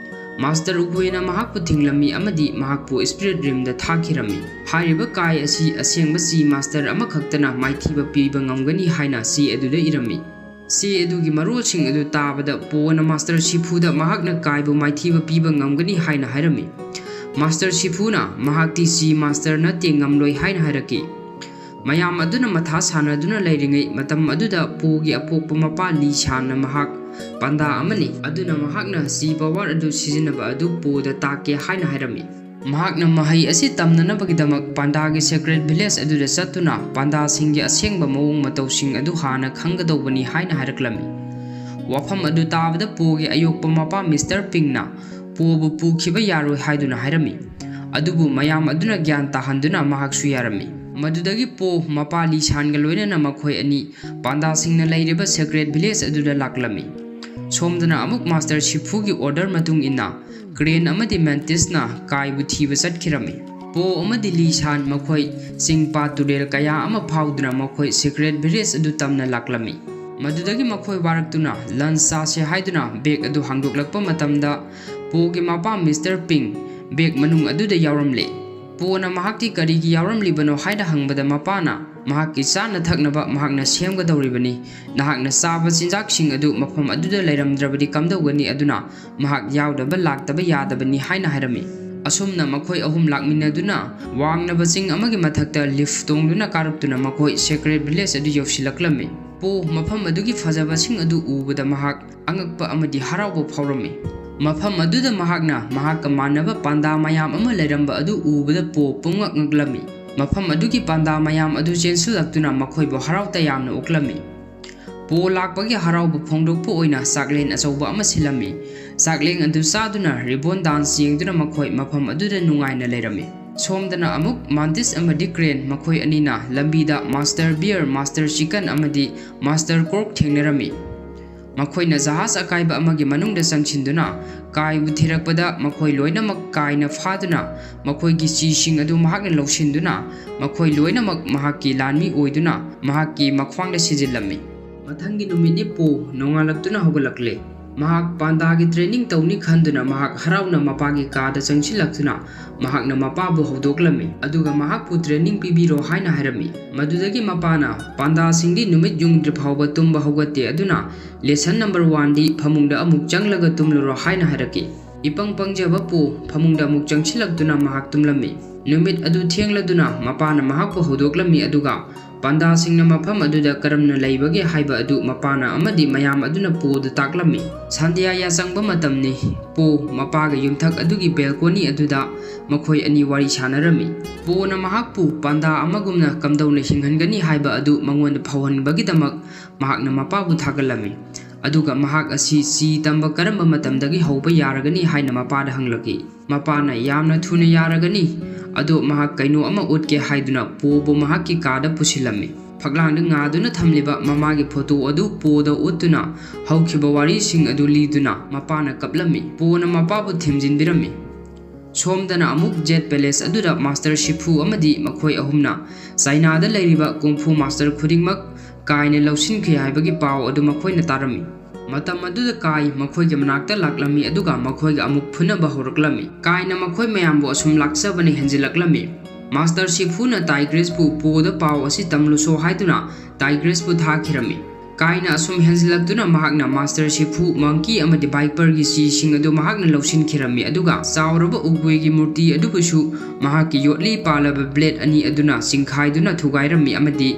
ꯃꯥꯁꯇꯔ ꯎꯒꯦꯅ ꯃꯍꯥꯛꯄꯨ ꯊꯤꯡꯂꯝꯃꯤ ꯑꯃꯗꯤ ꯃꯍꯥꯛꯄꯨ ꯁ꯭ꯄꯤꯔꯤꯠ ꯔꯤꯝꯗ ꯊꯥꯈꯤꯔꯝꯃꯤ꯫ ꯍꯥꯏꯔꯤꯕ ꯀꯥꯏ ꯑꯁꯤ ꯑꯁꯦꯡꯕ ꯆꯤ ꯃꯥꯁꯇꯔ ꯑꯃꯈꯛꯇꯅ ꯃꯥꯏꯊꯤꯕ ꯄꯤꯕ ꯉꯝꯒꯅꯤ ꯍꯥꯏꯅ ꯆꯦ ꯑꯗꯨꯗ ꯏꯔꯝꯃꯤ꯫ ꯆꯦ ꯑꯗꯨꯒꯤ ꯃꯔꯣꯜꯁꯤꯡ ꯑꯗꯨ ꯇꯥꯕꯗ ꯄꯣꯅ ꯃꯥꯁꯇꯔ ꯁꯤꯐꯨꯗ ꯃꯍꯥꯛꯅ ꯀꯥꯏꯕꯨ ꯃꯥꯏꯊꯤꯕ ꯄꯤꯕ ꯉꯝꯒꯅꯤ ꯍꯥꯏꯅ ꯍꯥꯏꯔꯝꯃꯤ꯫ ꯃꯥꯁꯇꯔ ꯁꯤꯐꯨꯅ ꯃꯍꯥꯛꯇꯤ ꯆꯤ ꯃꯥꯁꯇꯔ ꯅꯠꯇꯦ, ꯉꯝꯂꯣꯏ ꯍꯥꯏꯅ ꯍꯥꯏꯔꯛꯈꯤ꯫ ꯃꯌꯥꯝ ꯑꯗꯨꯅ ꯃꯊꯥ ꯁꯥꯟꯅꯗꯨꯅ ꯂꯩꯔꯤꯉꯩ ꯃꯇꯝ ꯑꯗꯨꯗ ꯄꯣꯒꯤ ꯑꯄꯣꯛꯄ ꯃꯄꯥ ꯂꯤ ꯁꯥꯟꯅ ꯃꯍꯥꯛ ꯄꯥꯟꯗꯥ ꯑꯃꯅꯤ, ꯑꯗꯨꯅ ꯃꯍꯥꯛꯅ ꯆꯤ ꯄꯥꯋꯔ ꯑꯗꯨ ꯁꯤꯖꯤꯟꯅꯕ ꯑꯗꯨ ꯄꯣꯗ ꯇꯥꯛꯀꯦ ꯍꯥꯏꯅ ꯍꯥꯏꯔꯝꯃꯤ꯫ ꯃꯍꯥꯛꯅ ꯃꯍꯩ ꯑꯁꯤ ꯇꯝꯅꯅꯕꯒꯤꯗꯃꯛ ꯄꯥꯟꯗꯥꯒꯤ ꯁꯦꯀ꯭ꯔꯦꯠ ꯚꯤꯂꯦꯖ ꯑꯗꯨꯗ ꯆꯠꯇꯨꯅ ꯄꯥꯟꯗꯥꯁꯤꯡꯒꯤ ꯑꯁꯦꯡꯕ ꯃꯑꯣꯡ ꯃꯇꯧꯁꯤꯡ ꯑꯗꯨ ꯍꯥꯟꯅ ꯈꯪꯒꯗꯧꯕꯅꯤ ꯍꯥꯏꯅ ꯍꯥꯏꯔꯛꯂꯝꯃꯤ꯫ ꯋꯥꯐꯝ ꯑꯗꯨ ꯇꯥꯕꯗ ꯄꯣꯒꯤ ꯑꯌꯣꯛꯄ ꯃꯄꯥ ꯃꯤꯁꯇꯔ ꯄꯤꯡꯅ ꯄꯣꯕꯨ ꯄꯨꯈꯤꯕ ꯌꯥꯔꯣꯏ ꯍꯥꯏꯗꯨꯅ ꯍꯥꯏꯔꯝꯃꯤ꯫ ꯑꯗꯨꯕꯨ ꯃꯌꯥꯝ ꯑꯗꯨꯅ ꯒ꯭ꯌꯥꯟ ꯇꯥꯍꯟꯗꯨꯅ ꯃꯍꯥꯛꯁꯨ ꯌꯥꯔꯝꯃꯤ꯫ ꯃꯗꯨꯗꯒꯤ ꯄꯣ ꯃꯄꯥ ꯂꯤ ꯁꯥꯟꯒ ꯂꯣꯏꯅꯅ ꯃꯈꯣꯏ ꯑꯅꯤ ꯄꯥꯟꯗꯥꯁꯤꯡꯅ ꯂꯩꯔꯤꯕ ꯁꯦꯀ꯭ꯔꯦꯠ ꯚꯤꯂꯦꯖ ꯑꯗꯨꯗ ꯂꯥꯛꯂꯝꯃꯤ꯫ ꯁꯣꯝꯗꯅ ꯑꯃꯨꯛ ꯃꯥꯁꯇꯔ ꯁꯤꯐꯨꯒꯤ ꯑꯣꯔꯗꯔ ꯃꯇꯨꯡ ꯏꯟꯅ ꯀ꯭ꯔꯦꯟ ꯑꯃꯗꯤ ꯃꯦꯟꯇꯤꯁꯅ ꯀꯥꯏꯕꯨ ꯊꯤꯕ ꯆꯠꯈꯤꯔꯝꯃꯤ꯫ ꯄꯣ ꯑꯃꯗꯤ ꯂꯤ ꯁꯥꯟ ꯃꯈꯣꯏ ꯆꯤꯡ ꯄꯥꯠ ꯇꯨꯔꯦꯜ ꯀꯌꯥ ꯑꯃ ꯐꯥꯎꯗꯨꯅ ꯃꯈꯣꯏ ꯁꯤꯀ꯭ꯔꯦꯠ ꯚꯤꯂꯦꯖ ꯑꯗꯨ ꯇꯝꯅ ꯂꯥꯛꯂꯝꯃꯤ꯫ ꯃꯗꯨꯗꯒꯤ ꯃꯈꯣꯏ ꯋꯥꯔꯛꯇꯨꯅ ꯂꯟꯆ ꯆꯥꯁꯦ ꯍꯥꯏꯗꯨꯅ ꯕꯦꯒ ꯑꯗꯨ ꯍꯥꯡꯗꯣꯛꯂꯛꯄ ꯃꯇꯝꯗ ꯄꯣꯒꯤ ꯃꯄꯥ ꯃꯤꯁꯇꯔ ꯄꯤꯡ ꯕꯦꯒ ꯃꯅꯨꯡ ꯑꯗꯨꯗ ꯌꯥꯎꯔꯝꯂꯦ꯫ ꯄꯣꯅ ꯃꯍꯥꯛꯇꯤ ꯀꯔꯤꯒꯤ ꯌꯥꯎꯔꯝꯂꯤꯕꯅꯣ ꯍꯥꯏꯅ ꯍꯪꯕꯗ ꯃꯄꯥꯅ ꯃꯍꯥꯛꯀꯤ ꯆꯥꯅ ꯊꯛꯅꯕ ꯃꯍꯥꯛꯅ ꯁꯦꯝꯒꯗꯧꯔꯤꯕꯅꯤ꯫ ꯅꯍꯥꯛꯅ ꯆꯥꯕ ꯆꯤꯟꯖꯥꯛꯁꯤꯡ ꯑꯗꯨ ꯃꯐꯝ ꯑꯗꯨꯗ ꯂꯩꯔꯝꯗ꯭ꯔꯕꯗꯤ ꯀꯝꯗꯧꯒꯅꯤ? ꯑꯗꯨꯅ ꯃꯍꯥꯛ ꯌꯥꯎꯗꯕ ꯂꯥꯛꯇꯕ ꯌꯥꯗꯕꯅꯤ ꯍꯥꯏꯅ ꯍꯥꯏꯔꯝꯃꯤ꯫ ꯑꯁꯨꯝꯅ ꯃꯈꯣꯏ ꯑꯍꯨꯝ ꯂꯥꯛꯃꯤꯟꯅꯗꯨꯅ ꯋꯥꯡꯂꯕ ꯆꯤꯡ ꯑꯃꯒꯤ ꯃꯊꯛꯇ ꯂꯤꯐ ꯇꯣꯡꯗꯨꯅ ꯀꯥꯔꯛꯇꯨꯅ ꯃꯈꯣꯏ ꯁꯦꯀ꯭ꯔꯦꯠ ꯚꯤꯂꯦꯖ ꯑꯗꯨ ꯌꯧꯁꯤꯜꯂꯛꯂꯝꯃꯤ꯫ ꯄꯣ ꯃꯐꯝ ꯑꯗꯨꯒꯤ ꯐꯖꯕꯁꯤꯡ ꯑꯗꯨ ꯎꯕꯗ ꯃꯍꯥꯛ ꯑꯉꯛꯄ ꯑꯃꯗꯤ ꯍꯔꯥꯎꯕ ꯐꯥꯎꯔꯝꯃꯤ꯫ ꯃꯐꯝ ꯑꯗꯨꯗ ꯃꯍꯥꯛꯅ ꯃꯍꯥꯛꯀ ꯃꯥꯟꯅꯕ ꯄꯥꯟꯗꯥ ꯃꯌꯥꯝ ꯑꯃ ꯂꯩꯔꯝꯕ ꯑꯗꯨ ꯎꯕꯗ ꯄꯣ ꯄꯨꯡꯉꯛ ꯉꯛꯂꯝꯃꯤ꯫ ꯃꯐꯝ ꯑꯗꯨꯒꯤ ꯄꯥꯟꯗꯥ ꯃꯌꯥꯝ ꯑꯗꯨ ꯆꯦꯟꯁꯤꯜꯂꯛꯇꯨꯅ ꯃꯈꯣꯏꯕꯨ ꯍꯔꯥꯎ ꯇꯌꯥꯝꯅ ꯑꯣꯛꯂꯝꯃꯤ꯫ ꯄꯣ ꯂꯥꯛꯄꯒꯤ ꯍꯔꯥꯎꯕ ꯐꯣꯡꯗꯣꯛꯄ ꯑꯣꯏꯅ ꯆꯥꯛꯂꯦꯟ ꯑꯆꯧꯕ ꯑꯃ ꯁꯤꯜꯂꯝꯃꯤ꯫ ꯆꯥꯛꯂꯦꯟ ꯑꯗꯨ ꯆꯥꯗꯨꯅ ribbon dance ꯌꯦꯡꯗꯨꯅ ꯃꯈꯣꯏ ꯃꯐꯝ ꯑꯗꯨꯗ ꯅꯨꯡꯉꯥꯏꯅ ꯂꯩꯔꯝꯃꯤ꯫ ꯁꯣꯝꯗꯅ ꯑꯃꯨꯛ ꯃꯥꯟꯇꯤꯁ ꯑꯃꯗꯤ ꯀ꯭ꯔꯦꯟ ꯃꯈꯣꯏ ꯑꯅꯤꯅ ꯂꯝꯕꯤꯗ Master Bear, Master Chicken ꯑꯃꯗꯤ Master Croc ꯊꯦꯡꯅꯔꯝꯃꯤ꯫ ꯃꯈꯣꯏꯅ ꯖꯍꯥꯖ ꯑꯀꯥꯏꯕ ꯑꯃꯒꯤ ꯃꯅꯨꯡꯗ ꯆꯪꯁꯤꯟꯗꯨꯅ ꯀꯥꯏꯕꯨ ꯊꯤꯔꯛꯄꯗ ꯃꯈꯣꯏ ꯂꯣꯏꯅꯃꯛ ꯀꯥꯏꯅ ꯐꯥꯗꯨꯅ ꯃꯈꯣꯏꯒꯤ ꯆꯤꯁꯤꯡ ꯑꯗꯨ ꯃꯍꯥꯛꯅ ꯂꯧꯁꯤꯟꯗꯨꯅ ꯃꯈꯣꯏ ꯂꯣꯏꯅꯃꯛ ꯃꯍꯥꯛꯀꯤ ꯂꯥꯟꯃꯤ ꯑꯣꯏꯗꯨꯅ ꯃꯍꯥꯛꯀꯤ ꯃꯈ꯭ꯋꯥꯡꯗ ꯁꯤꯖꯤꯜꯂꯝꯃꯤ꯫ ꯃꯊꯪꯒꯤ ꯅꯨꯃꯤꯠꯅꯤ ꯄꯣ ꯅꯣꯡꯉꯥꯜꯂꯛꯇꯨꯅ ꯍꯧꯒꯠꯂꯛꯂꯦ꯫ ꯃꯍꯥꯛ ꯄꯥꯟꯗꯥꯒꯤ training ꯇꯧꯅꯤ ꯈꯟꯗꯨꯅ ꯃꯍꯥꯛ ꯍꯔꯥꯎꯅ ꯃꯄꯥꯒꯤ ꯀꯥꯗ ꯆꯪꯁꯤꯜꯂꯛꯇꯨꯅ ꯃꯍꯥꯛꯅ ꯃꯄꯥꯕꯨ ꯍꯧꯗꯣꯛꯂꯝꯃꯤ, ꯑꯗꯨꯒ ꯃꯍꯥꯛꯄꯨ training ꯄꯤꯕꯤꯔꯣ ꯍꯥꯏꯅ ꯍꯥꯏꯔꯝꯃꯤ꯫ ꯃꯗꯨꯗꯒꯤ ꯃꯄꯥꯅ ꯄꯥꯟꯗꯥꯁꯤꯡꯗꯤ ꯅꯨꯃꯤꯠ ꯌꯨꯡꯗ꯭ꯔꯤ ꯐꯥꯎꯕ ꯇꯨꯝꯕ ꯍꯧꯒꯠꯇꯦ, ꯑꯗꯨꯅ lesson number one ꯗꯤ ꯐꯃꯨꯡꯗ ꯑꯃꯨꯛ ꯆꯪꯂꯒ ꯇꯨꯝꯂꯨꯔꯣ ꯍꯥꯏꯅ ꯍꯥꯏꯔꯛꯈꯤ꯫ ꯏꯄꯪ ꯄꯪꯖꯕ ꯄꯣ ꯐꯃꯨꯡꯗ ꯑꯃꯨꯛ ꯆꯪꯁꯤꯜꯂꯛꯇꯨꯅ ꯃꯍꯥꯛ ꯇꯨꯝꯂꯝꯃꯤ꯫ ꯅꯨꯃꯤꯠ ꯑꯗꯨ ꯊꯦꯡꯂꯗꯨꯅ ꯃꯄꯥꯅ ꯃꯍꯥꯛꯄꯨ ꯍꯧꯗꯣꯛꯂꯝꯃꯤ, ꯑꯗꯨꯒ ꯄꯥꯟꯗꯥꯁꯤꯡꯅ ꯃꯐꯝ ꯑꯗꯨꯗ ꯀꯔꯝꯅ ꯂꯩꯕꯒꯦ ꯍꯥꯏꯕ ꯑꯗꯨ ꯃꯄꯥꯅ ꯑꯃꯗꯤ ꯃꯌꯥꯝ ꯑꯗꯨꯅ ꯄꯣꯗ ꯇꯥꯛꯂꯝꯃꯤ꯫ ꯁꯥꯟꯗ꯭ꯌꯥ ꯌꯥꯆꯪꯕ ꯃꯇꯝꯅꯤ꯫ ꯄꯣ ꯃꯄꯥꯒ ꯌꯨꯝꯊꯛ ꯑꯗꯨꯒꯤ balcony ꯑꯗꯨꯗ ꯃꯈꯣꯏ ꯑꯅꯤ ꯋꯥꯔꯤ ꯁꯥꯟꯅꯔꯝꯃꯤ꯫ ꯄꯣꯅ ꯃꯍꯥꯛꯄꯨ ꯄꯥꯟꯗꯥ ꯑꯃꯒꯨꯝꯅ ꯀꯝꯗꯧꯅ ꯍꯤꯡꯍꯟꯒꯅꯤ ꯍꯥꯏꯕ ꯑꯗꯨ ꯃꯉꯣꯟꯗ ꯐꯥꯎꯍꯟꯕꯒꯤꯗꯃꯛ ꯃꯍꯥꯛꯅ ꯃꯄꯥꯕꯨ ꯊꯥꯒꯠꯂꯝꯃꯤ, ꯑꯗꯨꯒ ꯃꯍꯥꯛ ꯑꯁꯤ ꯆꯤ ꯇꯝꯕ ꯀꯔꯝꯕ ꯃꯇꯝꯗꯒꯤ ꯍꯧꯕ ꯌꯥꯔꯒꯅꯤ ꯍꯥꯏꯅ ꯃꯄꯥꯗ ꯍꯪꯂꯛꯏ꯫ ꯃꯄꯥꯅ ꯌꯥꯝꯅ ꯊꯨꯅ ꯌꯥꯔꯒꯅꯤ, ꯑꯗꯣ ꯃꯍꯥꯛ ꯀꯩꯅꯣ ꯑꯃ ꯎꯠꯀꯦ ꯍꯥꯏꯗꯨꯅ ꯄꯣꯕꯨ ꯃꯍꯥꯛꯀꯤ ꯀꯥꯗ ꯄꯨꯁꯤꯜꯂꯝꯃꯤ꯫ ꯐꯛꯂꯥꯡꯗ ꯉꯥꯗꯨꯅ ꯊꯝꯂꯤꯕ ꯃꯃꯥꯒꯤ photo ꯑꯗꯨ ꯄꯣꯗ ꯎꯠꯇꯨꯅ ꯍꯧꯈꯤꯕ ꯋꯥꯔꯤꯁꯤꯡ ꯑꯗꯨ ꯂꯤꯗꯨꯅ ꯃꯄꯥꯅ ꯀꯞꯂꯝꯃꯤ꯫ ꯄꯣꯅ ꯃꯄꯥꯕꯨ ꯊꯦꯝꯖꯤꯟꯕꯤꯔꯝꯃꯤ꯫ ꯁꯣꯝꯗꯅ ꯑꯃꯨꯛ Jade Palace ꯑꯗꯨꯗ Master Shifu ꯑꯃꯗꯤ ꯃꯈꯣꯏ ꯑꯍꯨꯝꯅ ꯆꯥꯏꯅꯥꯗ ꯂꯩꯔꯤꯕ Kung Fu Master ꯈꯨꯗꯤꯡꯃꯛ ꯀꯥꯏꯅ ꯂꯧꯁꯤꯟꯈꯤ ꯍꯥꯏꯕꯒꯤ ꯄꯥꯎ ꯑꯗꯨ ꯃꯈꯣꯏꯅ ꯇꯥꯔꯝꯃꯤ꯫ ꯃꯇꯝ ꯑꯗꯨꯗ ꯀꯥꯏ ꯃꯈꯣꯏꯒꯤ ꯃꯅꯥꯛꯇ ꯂꯥꯛꯂꯝꯃꯤ, ꯑꯗꯨꯒ ꯃꯈꯣꯏꯒ ꯑꯃꯨꯛ ꯐꯨꯅꯕ ꯍꯧꯔꯛꯂꯝꯃꯤ꯫ ꯀꯥꯏꯅ ꯃꯈꯣꯏ ꯃꯌꯥꯝꯕꯨ ꯑꯁꯨꯝ ꯂꯥꯛꯆꯕꯅ ꯍꯦꯟꯖꯤꯜꯂꯛꯂꯝꯃꯤ꯫ Master Shifu ꯅ Tigress ꯄꯨ ꯄꯣꯗ ꯄꯥꯎ ꯑꯁꯤ ꯇꯝꯂꯨꯁꯣ ꯍꯥꯏꯗꯨꯅ Tigress ꯄꯨ ꯊꯥꯈꯤꯔꯝꯃꯤ꯫ ꯀꯥꯏꯅ ꯑꯁꯨꯝ ꯍꯦꯟꯖꯤꯜꯂꯛꯇꯨꯅ ꯃꯍꯥꯛꯅ Master Shifu, Monkey ꯑꯃꯗꯤ Viper ꯒꯤ ꯆꯤꯁꯤꯡ ꯑꯗꯨ ꯃꯍꯥꯛꯅ ꯂꯧꯁꯤꯟꯈꯤꯔꯝꯃꯤ, ꯑꯗꯨꯒ ꯆꯥꯎꯔꯕ ꯎꯒꯨꯏꯒꯤ ꯃꯨꯔꯇꯤ ꯑꯗꯨꯕꯨꯁꯨ ꯃꯍꯥꯛꯀꯤ ꯌꯣꯠꯂꯤ ꯄꯥꯜꯂꯕ blade ꯑꯅꯤ ꯑꯗꯨꯅ ꯆꯤꯡꯈꯥꯏꯗꯨꯅ ꯊꯨꯒꯥꯏꯔꯝꯃꯤ ꯑꯃꯗꯤ